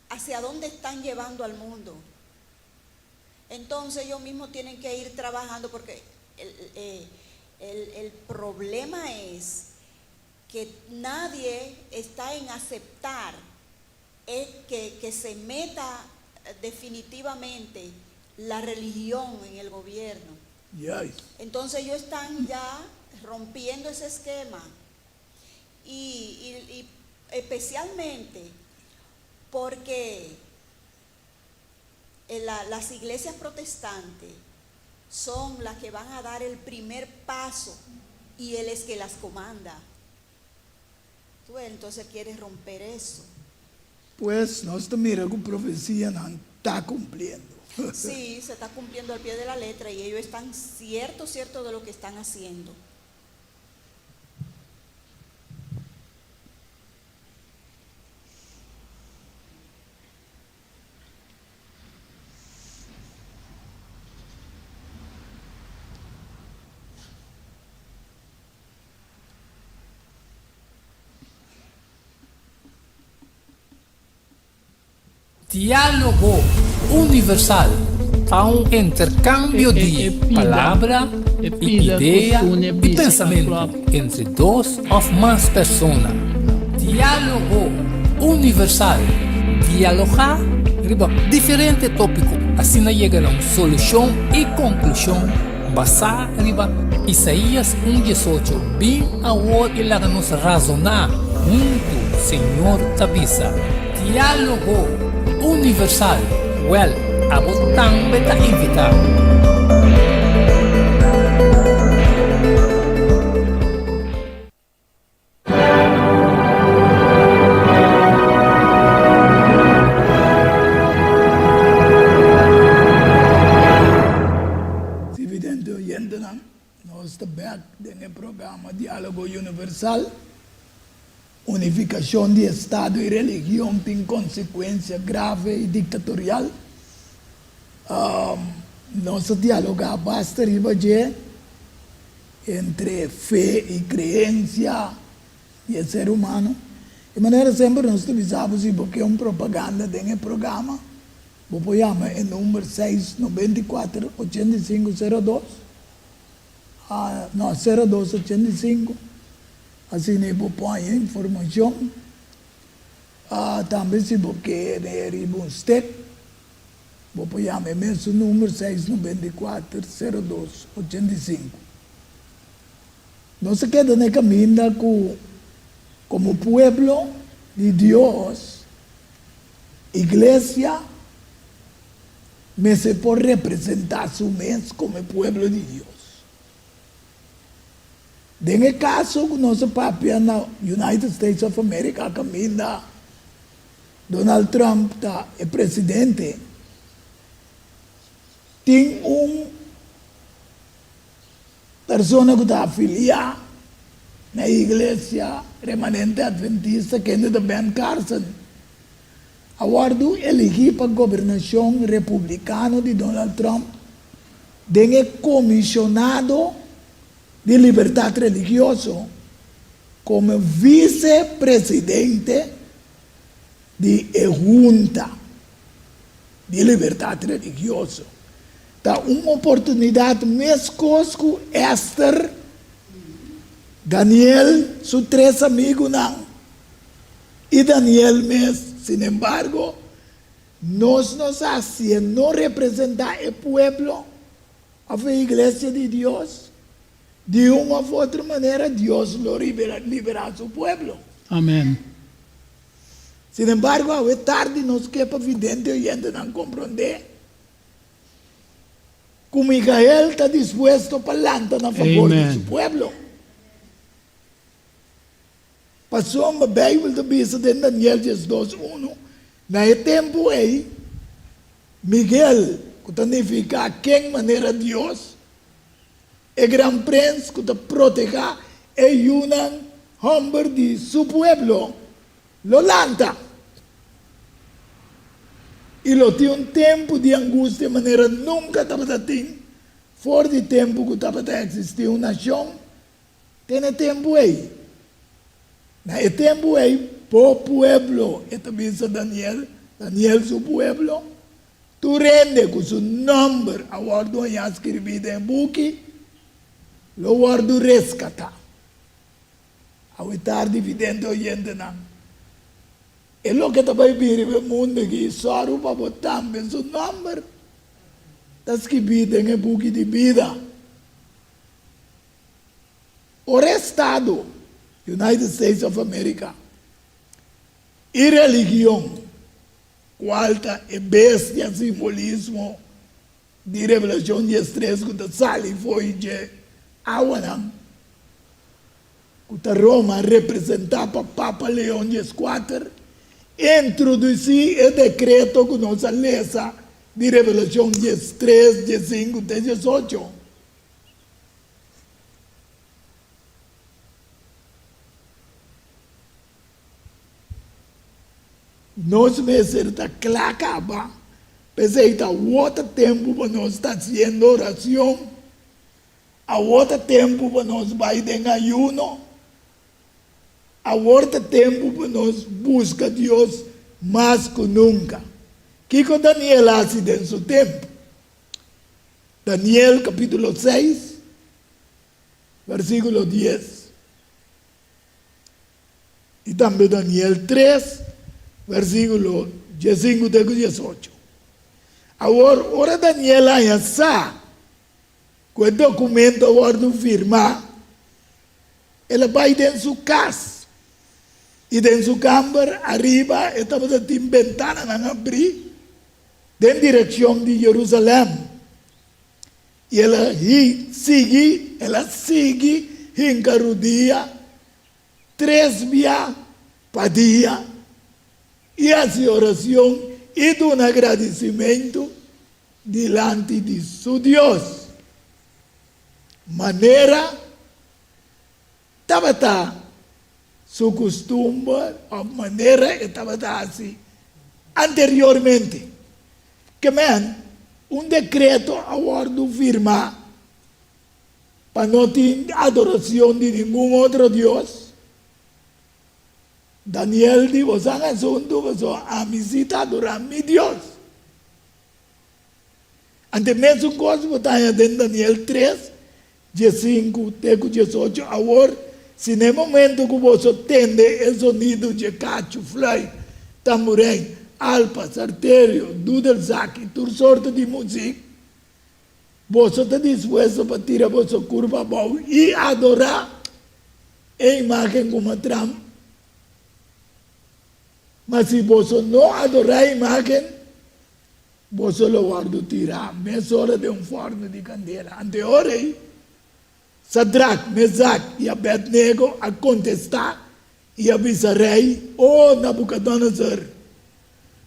hacia dónde están llevando al mundo. Entonces ellos mismos tienen que ir trabajando porque el, eh, el, el problema es que nadie está en aceptar eh, que, que se meta eh, definitivamente la religión en el gobierno. Juist. Entonces ellos están ya rompiendo ese esquema y, y- y especialmente porque eh, la- las iglesias protestantes son las que van a dar el primer paso y él es que las comanda. Tú ves, entonces quieres romper eso. Pues nos ta mira ku profesianan ta kumpliendo. Sí, se está cumpliendo al pie de la letra y ellos están cierto, cierto de lo que están haciendo. Diálogo Universal ta un interkambio di palabra, idea i pensamentu entre dos òf mas persona. Diálogo Universal, dialogá riba diferente tópiko, asina yega na un solushon i konklushon basá riba Isaías un diesocho, Bin awor i laga nos razoná huntu, Señor ta bisa. Diálogo Universal, Wèl, abo tambe ta invitá. Televidente oyentenan, nos ta bek den e programa Diálogo Universal. Unifikashon di estado i religion tin konsekuensia grave i diktatorial. Nos a dialogá basta riba dje entre fe i kreensia di e ser humano. Di manera semper nos ta bisa bo si bo ke un propaganda den e programa, bo por yama e number seis 94 85 02. No, 02 85, asina bo por haña informashon. Tambe si bo kere riba un stek, bo por yama e mesun number seis 94 02 85. Nos a keda na e kaminda ku komo pueblo di Dios, iglesia, Mester por representá su mes komo e pueblo di Dios. Den e kaso ku nos a papia na United States of America kaminda Donald Trump ta e presidente, tin un persona ku ta afiliá na e Iglesia Remanente Adventista kende ta Ben Carson. A wòrdu eligí pa gobernashon republikano di Donald Trump den e Komishonado di Libertat Religioso komo visepresidente di e Hunta di Libertat Religioso. Ta un oportunidat meskos ku Ester, Daniel su tres amigunan I Daniel mes, sinembargo, nos no sa si e no representá e pueblo òf e iglesia di Dios. Di un òf otro manera Dios lo liberá su pueblo. Amen. Sinembargo, awe tardi nos ke pa vidente oyentenan komprondé ku Mikael ta dispuesto pa lanta na fabor di su pueblo. Pasobra Beibel ta bisa den Daniel diesdos unu, Na e tempu ei, Miguel, ku ta nifiká Ken manera Dios, e gran prens ku ta protehá e yunan hòmber di su pueblo, lo lanta. I lo tin un tempu di angustia manera nunka tabata tin for di tempu ku tabata eksistí un nashon te na e tempu ei. Na e tempu ei, bo pueblo, e ta bisa Daniel, Daniel su pueblo, tur hende ku su nòmber a wòrdu hañá skirbí den e buki, lo wòrdu reskatá. Awe tardi, vidente oyentenan, e loke ta bai bin riba e mundu aki, sòru pa bo tambe su nòmber ta skibí den e buki di bida. Ora estado, United States of America, i religion, kual ta e bestia simbolismo di Revelashon diestres ku ta sali fo'i dje awanan, ku ta Roma representá pa Papa Leon dieskuater, introdusí e dekreto ku nos a lesa di Revelashon diestres, diesinku te diesocho. Nos mester ta kla kaba, p'esei ta awor ta tempu pa nos ta hasiendo oracion, awor ta tempu pa nos bai den ayuno, awor ta tempu pa nos buska Dios mas ku nunka. Kiko Daniel a hasi den su tempu? Daniel capítulo seis, versículo dies. I tambe Daniel tres, versíkulo diesinku te ku diesocho. Awor, ora Daniel haña sa ku e dokumento a wòrdu firmá, el a bai den su kas, i den su kamber ariba e tabata tin bentananan abrí den direkshon di Jerusalèm. I el a sigui, el a sigui hinka rudia tres bia pa dia i hasi oracion i duna gradicimentu dilanti di su Dios, manera tabata su custumber of manera e tabata hasi anteriormente. Ke men, un decreto a wordo firma pa no tin adoracion di ningun otro dios. Daniel di, Boso a asuntu, pasobra ami si ta adora mi Dios. Ante mesun cos bo ta haña den Daniel tres, diesinku te cu diesocho, Awor, si na e momento cu boso tende e zonido dje cachu, fluit, tamburein, alpa, sarterio, dudelzak i tur sorto di muzik, Boso ta dispuesto pa tira boso kurpa abou i adorá e imágen ku matram? Ma si boso no adorá e imágen, boso lo wòrdu tirá mesora den un fòrnu di kandela. Ante ora ei, Sadrak, Mesak i Abednego a kontestá i a bisa rei, O Nabukodonosor,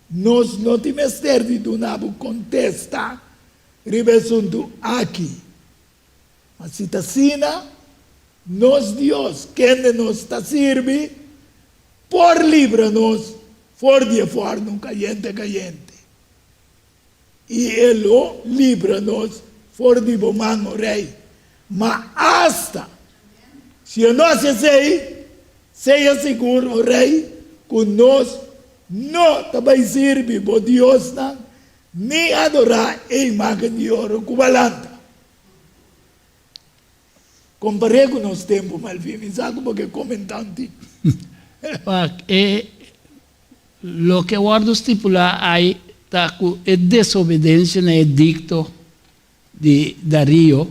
nos no tin mester di duna bo kontesta riba e asuntu aki. Ma si ta asina, nos Dios, kende nos ta sirbi, por libra nos for di e fòrnu kayente kayente, i e lo libra nos for di bo man, o rei. Ma asta si e no hasi esei, sea sigur, o rei, ku nos no ta bai sirbi bo diosnan ni adorá e imágen di oro ku bo a lanta. Kompar'é ku nos tempu, Malvin, mi sa ku bo ke komentá un tiki. Wak, e loke a wòrdu stipulá ai ta ku e desobedensia na e dikto di Darío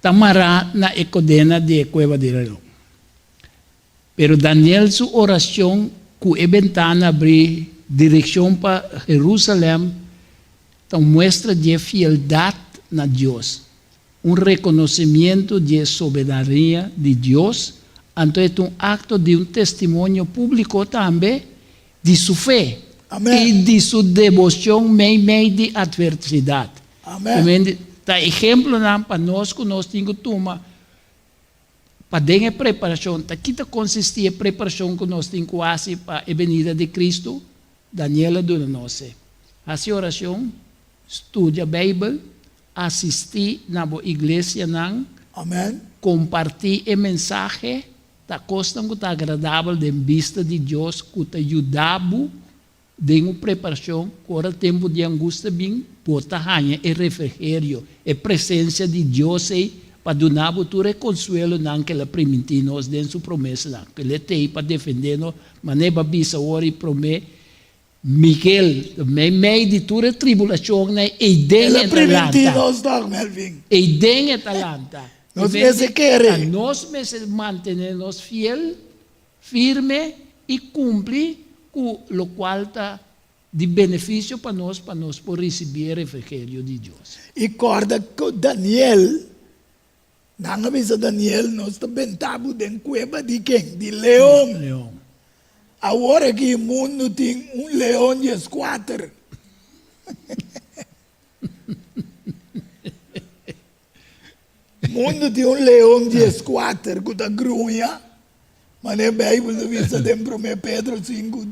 ta mará na e kodena di e kueba di relon. Pero Daniel su oracion cu e bentana abrí direccion pa Jerusalem ta un muestra dje fieldad na Dios, un reconocimiento dje soberania di Dios. Anto e ta un akto di un testimonio públiko tambe di su fe i di su deboshon meimei di atversidat. Amen. Ta ehemplonan pa nos ku nos tin ku tuma pa den e preparashon. Ta ki ta konsistí e preparashon ku nos tin ku hasi pa e benida di Kristu? Daniel a duna nos e, Hasi orashon, studia Beibel, asistí na bo iglesianan, kompartí e mensahe, ta kosnan ku ta agradabel den bista di Dios ku ta yuda bo den un preparashon ku ora tempu di angustia bin, bo ta haña e refrigerio, e presensia di Dios ei pa duna bo tur e konsuelonan ku el a primintí nos den su promesanan, ku el e t'ei pa defendé nos, manera bo a bisa ora i promé Miguel, meimei di tur e tribulashonnan ei den El a e ta primintí lanta. nos tòg, Melvin. Ei den e ta lanta. Nos mester kere. Ta nos mester mantené nos fiel, firme i kumpli ku lokual ta di benefisio pa nos pa nos por risibí e refrigerio di Dios. I kòrda ku Daniel, nan a bisa Daniel, nos ta benta bo den kueba di ken? Di leon. Leon. Awor aki mundu tin un leon dieskuater. Mundu tin un leon dieskuater ku ta gruña, manera Beibel ta bisa den Promé Pedro sinku,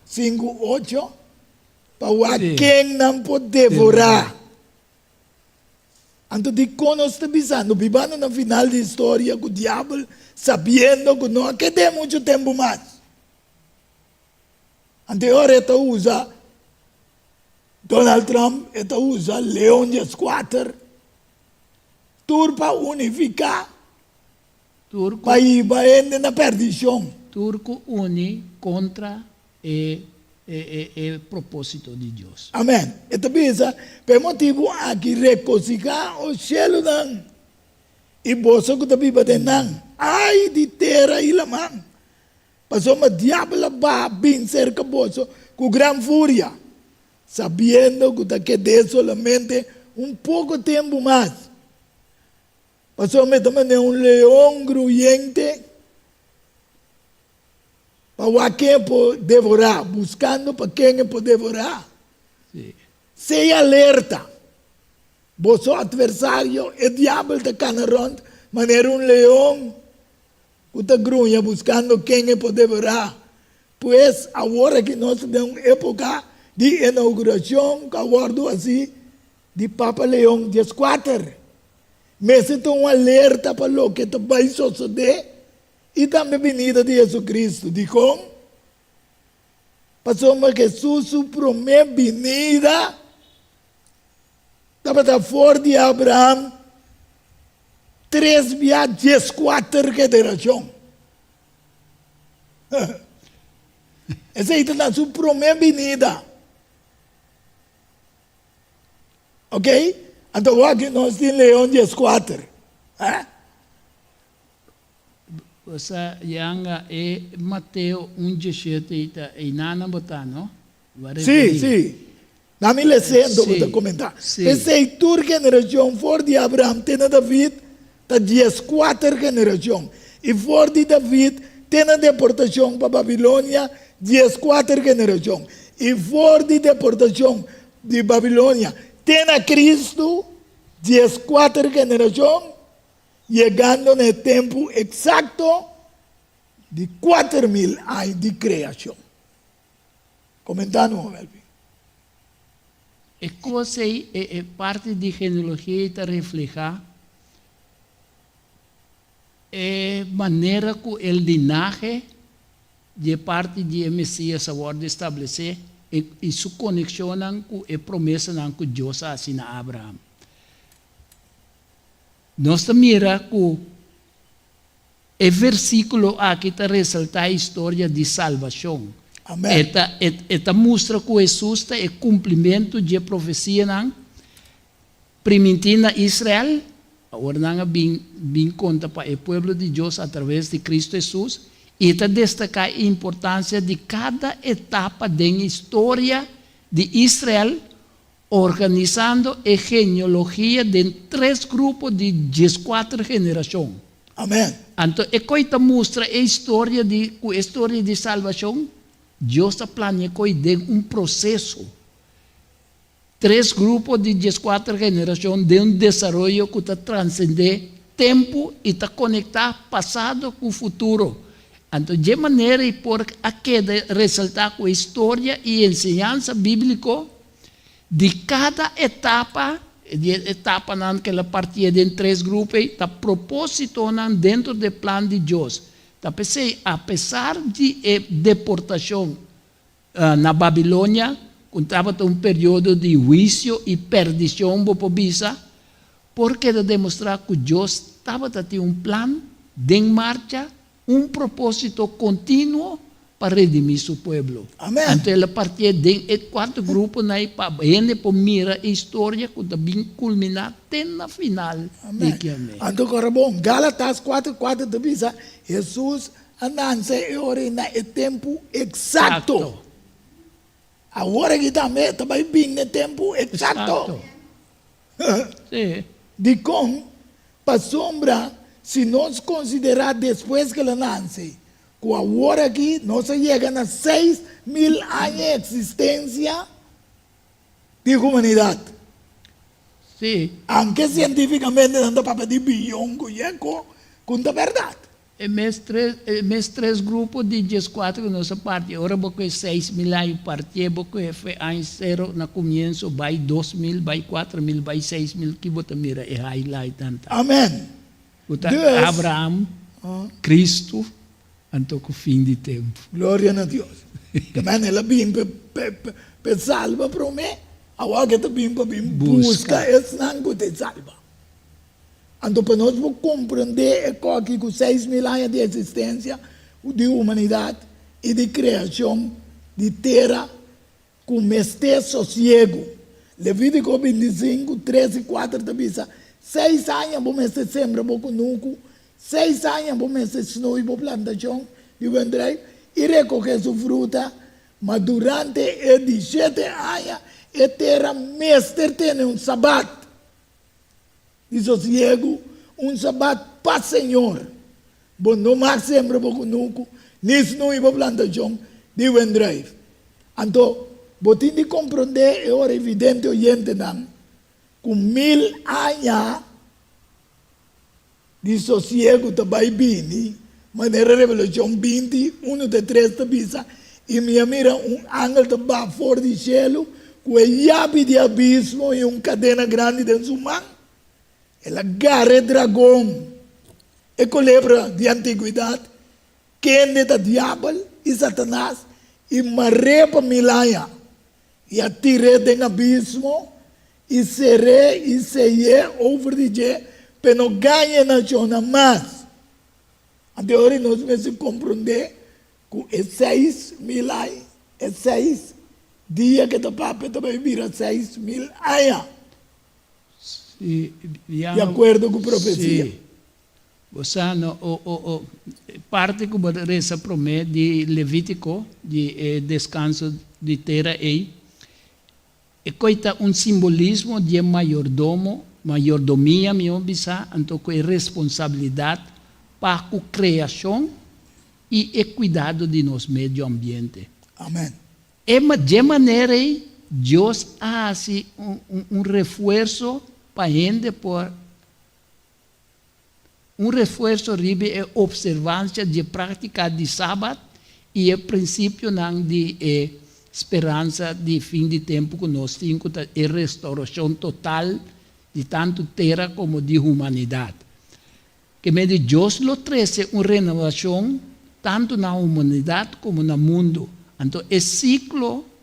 sinku, ocho, pa wak ken nan por devorá. Anto dikon nos ta bisando bibando na final di historia ku diabel sabiendo ku no a ked'é muchu tempu mas? Anto e ora e ta usa Donald Trump, e ta usa Leon dieskuater, tur pa unifiká pa hiba hende na perdishon. Tur ku uni kontra e e propósito di Dios. Amen. E ta bisa, Pa e motibu aki rekosihá, o shelunan, i boso ku ta biba den nan, ai di tera i laman, pasobra diabel a baha bin serka boso ku gran furia, sabiendo ku ta ked'é solamente un poko tempu mas. Pasobra mi ta manera un leon gruyente. Pa wak ken e por devorá, buskando pa ken e por devorá. Sea alerta! Boso atversario, e diabel, ta kana rònt manera un leon ku ta gruña buskando ken e por devorá. Pues, awor aki nos ta den un époka di inaugurashon ku a wòrdu hasí di Papa Leon dieskuater. Mester ta un alerta pa loke ta bai sosodé I tambe binida di Jesucristo. Dikon? Pasobra Jesus su promé binida tabata for di Abraham tres bia dieskuater generashon. Esei ta na su promé binida. Ok? Anto wak nos tin Leon dieskuater. Eh? Bosa yanga e Mateo un dieshete i ta einana bo ta, no? Bo a Sí, referí. sí. Na mi lesendo bo ta Sí, komentá. sí. P'esei tur generashon for di Abraham te na David ta dieskuater generashon, i for di David te na deportashon pa Babilonia dieskuater generashon, i for di deportashon di Babilonia te na Kristu dieskuater generashon. Yegando na e tempu eksakto di 4000 aña di kreashon. Komentá no, Melvin. E kos ei, e parti di genealogia ei ta reflehá e manera ku e linahe di e parti di e Mesias a wòrdu establesé i su konekshonnan ku e promesanan ku Dios a hasi na Abraham. Nos ta mira ku e versíkulo aki ta resaltá e historia di salbashon. Amèn. E ta, e ta mustra ku Hesus ta e kumplimentu dje profesianan primintí na Israel, awor nan a bin bin konta pa e pueblo di Dios atraves di Kristu Hesus, i e ta destaká e importansia di kada etapa den historia di Israel Organisando e genealogia den tres grupo di dieskuater generashon. Amèn. Anto e koi ta mustra e historia di ku e storia di salbashon, Dios ta plania e koi den un proseso. Tres grupo di dieskuater generashon den un desaroyo ku ta transendé tempu i ta konektá pasado ku futuro. Anto dje manera ei por a keda resaltá ku e historia i enseñansa bíbliko di kada etapa, di e etapanan ku el a partié den tres grupo ei, ta propósitonan dentro di e plan di Dios. Ta p'esei, apesar di e deportashon Na Babilonia, ku tabata un periodo di huisio i perdishon, bo por bisa, por keda demostrá ku Dios tabata tin un plan den marcha, un propósito kontinuo pa redimí su pueblo. Amèn. Anto el a partié den e kuarto gruponan ei pa hende por mira e historia ku ta bin kulminá te na final di Amèn. kiamé. Anto kòrda bon, Gálatas kuater kuater ta bisa, Hesus A nanse e ora ei na e tempu eksakto. Awor aki tambe ta bai bin na e tempu eksakto. Dikon? Pasobra si nos konsiderá despues ku el a nanse, ku awor aki nos a yega na 6000 aña eksistensia di humanidat. Anke sientífikamente nan ta papia di biyon ku yeko, ku ta bèrdat. E mes tres, e mes tres grupo di dieskuater ku nos a parti, ora bo kohe 6000 aña partié, bo kohe fe aña sero na kumienso bai 2000, bai 4000, bai 6000, ki bo ta mira e highlightnan ta. Amen. Ku ta Dus. Abraham, Kristu, anto ku fin di tempu. Gloria na Dios. Ke men el a bin pe, pe, pe salba promé, awor ke ta bin pa bin buska esnan ku ta e salba. Anto pa nos por komprendé e koki ku 6000 aña di eksistensia di humanidat i di kreashon di tera ku mester sosiegu. Levítiko 25, 3 i 4 ta bisa, Seis aña bo mester sembra bo kunuku, seis aña bo mester snui bo plantashon di wendruif i rekohé su fruta, ma durante e di shete aña e tera mester tene un sabat. Di sosiegu, un sabat pa Señor. Bo no mag sembra bo kunuku, ni snui bo plantashon di wendruif. Anto, bo tin di komprondé e ora evidente oyentenan ku mil aña di sosiegu ta bai bini, manera Revelashon 20, unu te tres ta bisa, I mi a mira un angel ta baha for di shelu ku e yabi di abismo i un kadena grandi den su man. El a gara e dragon, e kolebra di antiguidat, kende ta Diabel i Satanas, i mar'é pa mil aña, i a tir'é den abismo I ser'é i sey'é over di dje p'e no gaña e nashonnan mas. Anto e ora nos mester komprondé ku e 6000 aña, e seis dia ke ta papia ta bai bira 6000 aña, Sí, ya di no, akuerdo ku profesia. sí. Bo sa no, o, o, o, parti ku bo resa promé di Levítiko, di e deskanso di tera ei, E koi ta un simbolismo di e mayordomo, mayordomia mihó bisá, anto ku e responsabilidat pa ku kreashon i e kuidado di nos medio ambiente. Amen. E dje manera ei Dios a hasi un un refuerso pa hende por Un refuerso riba e opservansia dje práktika di Sabat i e prinsipionan di e speransa di fin di tempu ku nos tin ku ta e restourashon total di tantu tera komo di humanidat. Ke medi Dios lo trese un renovashon tantu na humanidat komo na mundu. Anto e siklo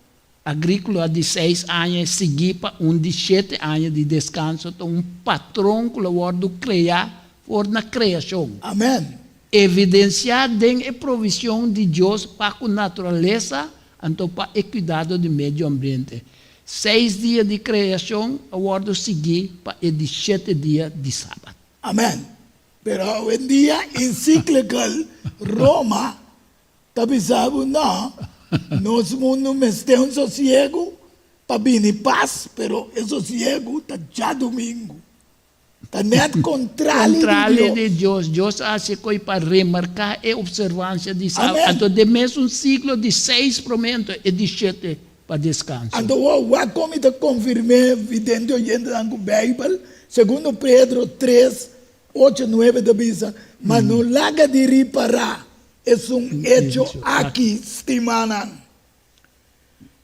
Agríkola di seis aña siguí pa un di shete aña di deskanso ta un patron ku lo wòrdu kreá for na kreashon. Amèn. Evidensiá den e provishon di Dios pa ku naturalesa anto pa e kuidado di medio ambiente. Seis dia di kreashon a wòrdu siguí pa e di shete dia di Sabat. Amèn. Pero awendia encyclical Roma Ta bisa bo, No, nos mundu mester un sosiegu pa bini pas, pero e sosiegu ta djadumingu. Ta net kontrali di Kontrali Dios. di Dios. Dios a hasi koi pa remarká e opservansia di Sabat. Amen. Anto den mesun siklo di seis promé anto e di shete pa deskanso. Anto wou, wak kon mi ta konfirm'é vidente oyentenan ku Beibel? Segundo Pedro tres, ocho, nuebe ta bisa, Ma no laga di ripará esun echo aki, stimanan,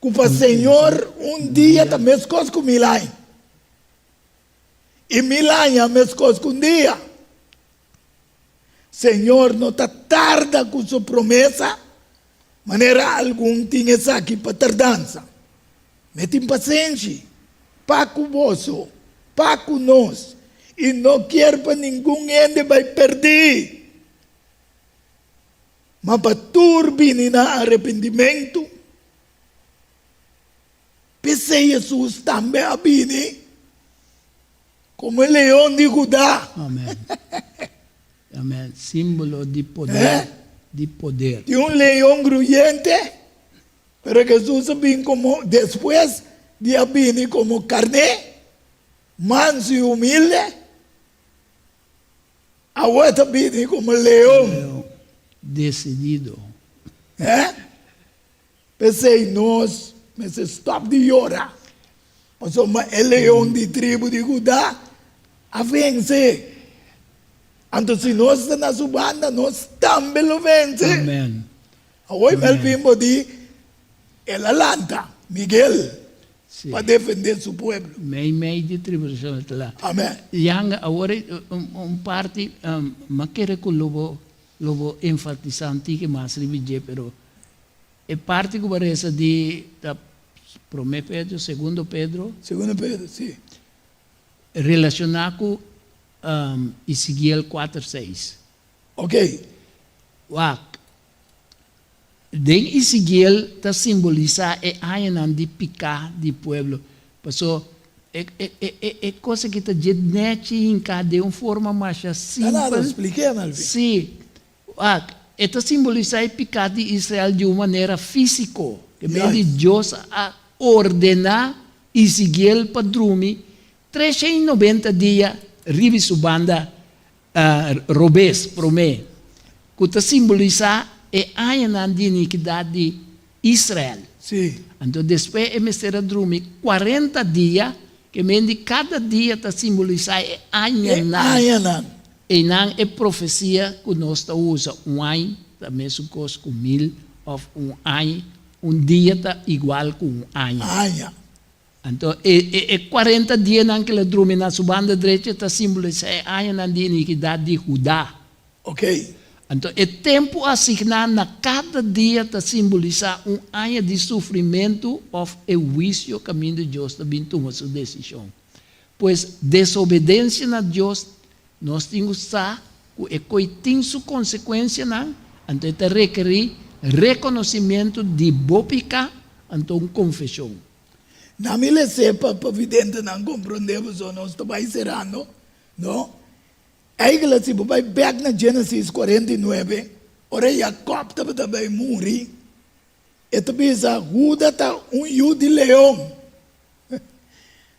ku pa Señor un dia ta meskos ku mil aña, i mil aña meskos ku un dia. Señor no ta tarda ku su promesa, manera algun tin esaki pa tardansa. Mi tin pasenshi pa ku boso, pa ku nos, i no kier pa ningun hende bai perdí, ma pa tur bini na arepentimentu. P'esei Hesus tambe a bini komo e Leon di Judá. Amen. Amen. Símbolo di poder, di poder. Di un leon gruyente, pero Hesus a bin komo, despues di a bini komo karné, mansu i humilde, awor e ta bini komo leon. Leon desidido. P'esei nos mester stòp di yora, pasobra e Leon di tribu di Judá a vense. Anto si nos ta na su banda, nos tambe lo vense. Amen. Awor Melvin bo di, El a lanta, Miguel, pa defendé su pueblo. Mei mei di tribulacion el ta la. Amen. Yanga, awor un parti, m'a kere ku lo bo Lo bo enfatisá un tiki mas riba dje, pero e parti ku bo a resa di ta Promé Pedro, Segundo Pedro. Segundo Pedro, sí. Relashoná ku Ezekiel kuater seis. Ok. Wak, den Ezekiel ta simbolisá e añanan di piká di pueblo. Paso e e e e kos aki ta dje nèchi hinká den un forma masha Nada, simpel. splik'é, Melvin. Sí. Wak, e ta simbolisá e piká di Israel di un manera físiko. Ke men di Juist. Dios a ordená Ezekiel pa drumi 390 dia riba su banda robes promé, ku ta simbolisá e añanan di inikidat di Israel. Sí. Anto despues e mester a drumi kuarenta dia, ke men di kada dia ta simbolisá e E añanan. añanan. Einan e profesia ku nos ta usa, un añ ta mesun kos ku mil, òf un añ, un dia ta igual ku un aña. Aña. Anto, e e kuarenta dianan ku el a drumi na su banda drechi ta simbolisá e añanan di inikidat di Hudá. Ok. Anto, e tempu asigná na kada dia ta simbolisá un aña di sufrimentu òf e huisio kaminda Dios ta bin tuma su desishon. Pues, desobedensia na Dios, nos tin ku sa ku e koi tin su konsekuensianan, anto e ta rekerí rekonosimentu di bo piká, anto un konfeshon. Na mi le sepa pa videntenan komprondé boso nos ta bai serando, no? Eigentlik si bo bai bèk na Genesis 49, ora Jakòb tabata bai muri, e ta bisa, Huda ta un yu di leon.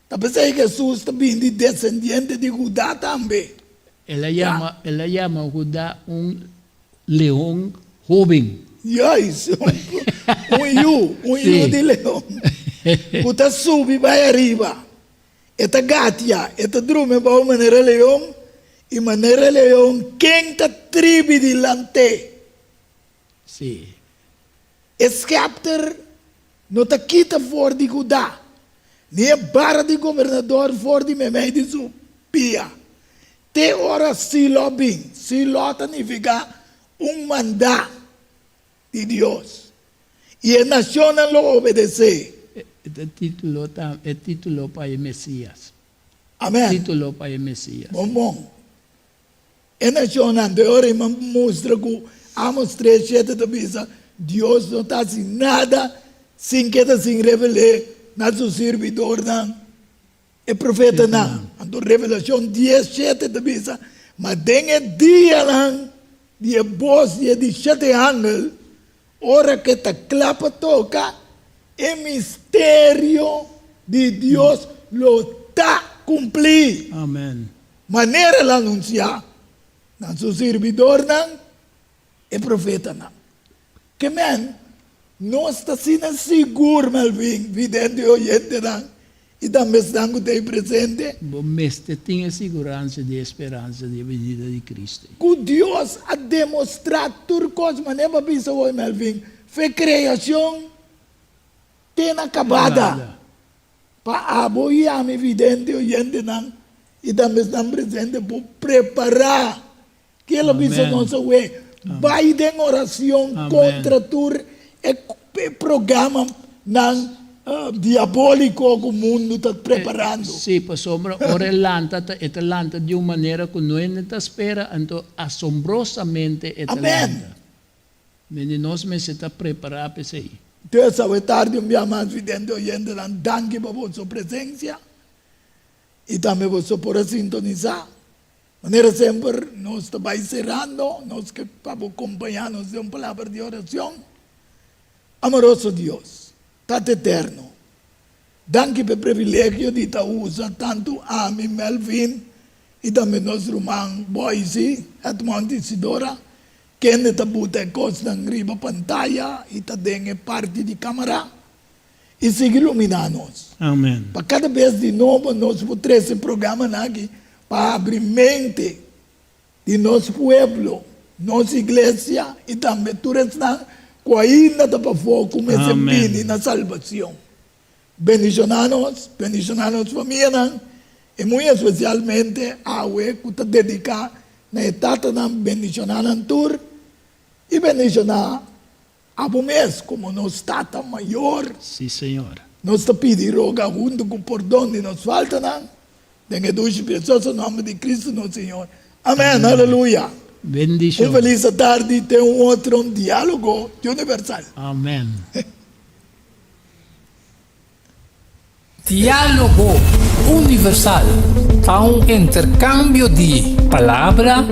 Ta p'esei Hesus ta bini di desendiente di Huda tambe. El a yama, el a yama Huda un leon hóben. Juist, un yu, un yu di leon ku ta subi bai ariba. E ta gatia, e ta drumi abou manera leon, i manera leon ken ta tribi di lant'é? Sí. E skepter no ta kita for di Judá, ni e bara di gobernador for di meimei di su pia, te ora Silo bin. Silo ta nifiká un mandá di Dios, i e nashonnan lo obedesé. E título ta e título pa e Mesías. Amèn. Título pa e Mesías. Bon bon. E nashonnan den ora i mustra ku Amos tres shete ta bisa, Dios no ta hasi nada sin ke ta sin revel'é na su sirbidornan, e profetanan. Anto Revelashon dies shete ta bisa, Ma den e dianan di e bos di e di shete angel, ora ku e ta kla pa toka, e misterio di Dios lo ta kumplí. Amen. Manera el a anunsiá na su sirbidornan, e profetanan. Ke men, nos ta asina sigur, Melvin, vidente i oyentenan, i tambe esnan ku ta ei presente. Bo mester tin e siguransia di e speransa di e binida di Cristo. Ku Dios a demostrá tur kos, manera bo a bisa hoy, Melvin, fe kreashon te na kabada. Pa abo i ami, vidente i oyentenan, i tambe esnan presente, por prepará. Ke lo bisa nos awe? Bai den oracion contra tur e programanan diabolico cu mundo ta preparando. Sí, pasobra ora e lanta, e ta lanta di un manera cu no hende ta spera, anto asombrosamente e ta lanta. Mende nos mester ta prepará pa esei. Entonces awe tardi un bia mas vidente oyentenan, danki pa boso presencia y tambe boso por a sintonisa. Manera semper nos ta bai serando, nos ke pa bo kompañá nos den un palabra di orashon. Amoroso Dios, Tata Eterno, danki pa e privilegio di ta usa tantu ami, Melvin, i tambe nos ruman Boise, Edmond i Sidora, kende ta buta e kosnan riba pantaya i ta den e parti di kamara. I sigui luminá nos. Amen. Pa kada bes di nobo nos por trese programanan aki pa habri mente di nos pueblo, nos iglesia i tambe tur esnan ku ainda ta pafó ku mester bini na salbacion. Bendishoná nos, bendishoná nos famianan i muy espesialmente awe ku ta dediká na e tatanan, bendishoná nan tur i bendishoná Abo mes, komo nos Tata Mayor. Sí, Señor. Nos ta pidi i roga huntu ku pordon di nos faltanan, den e dushi precioso nomber di Cristo nos Señor. Amen. Aleluya. Bendicion. Un feliz atardi te un otro Dialogo Universal. Amen. Diálogo Universal ta un interkambio di palabra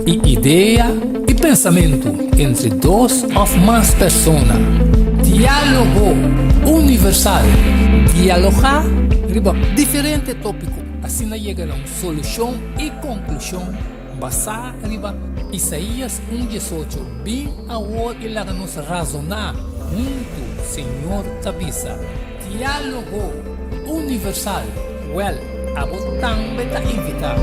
i idea i pensamentu entre dos òf mas persona. Diálogo Universal, dialogá riba diferente tópiko, asina yega na un solushon i konklushon basá riba Isaías un diesocho, Bin awor i laga nos razoná huntu, Señor ta bisa. Diálogo Universal, Wèl, abo tambe ta invitá.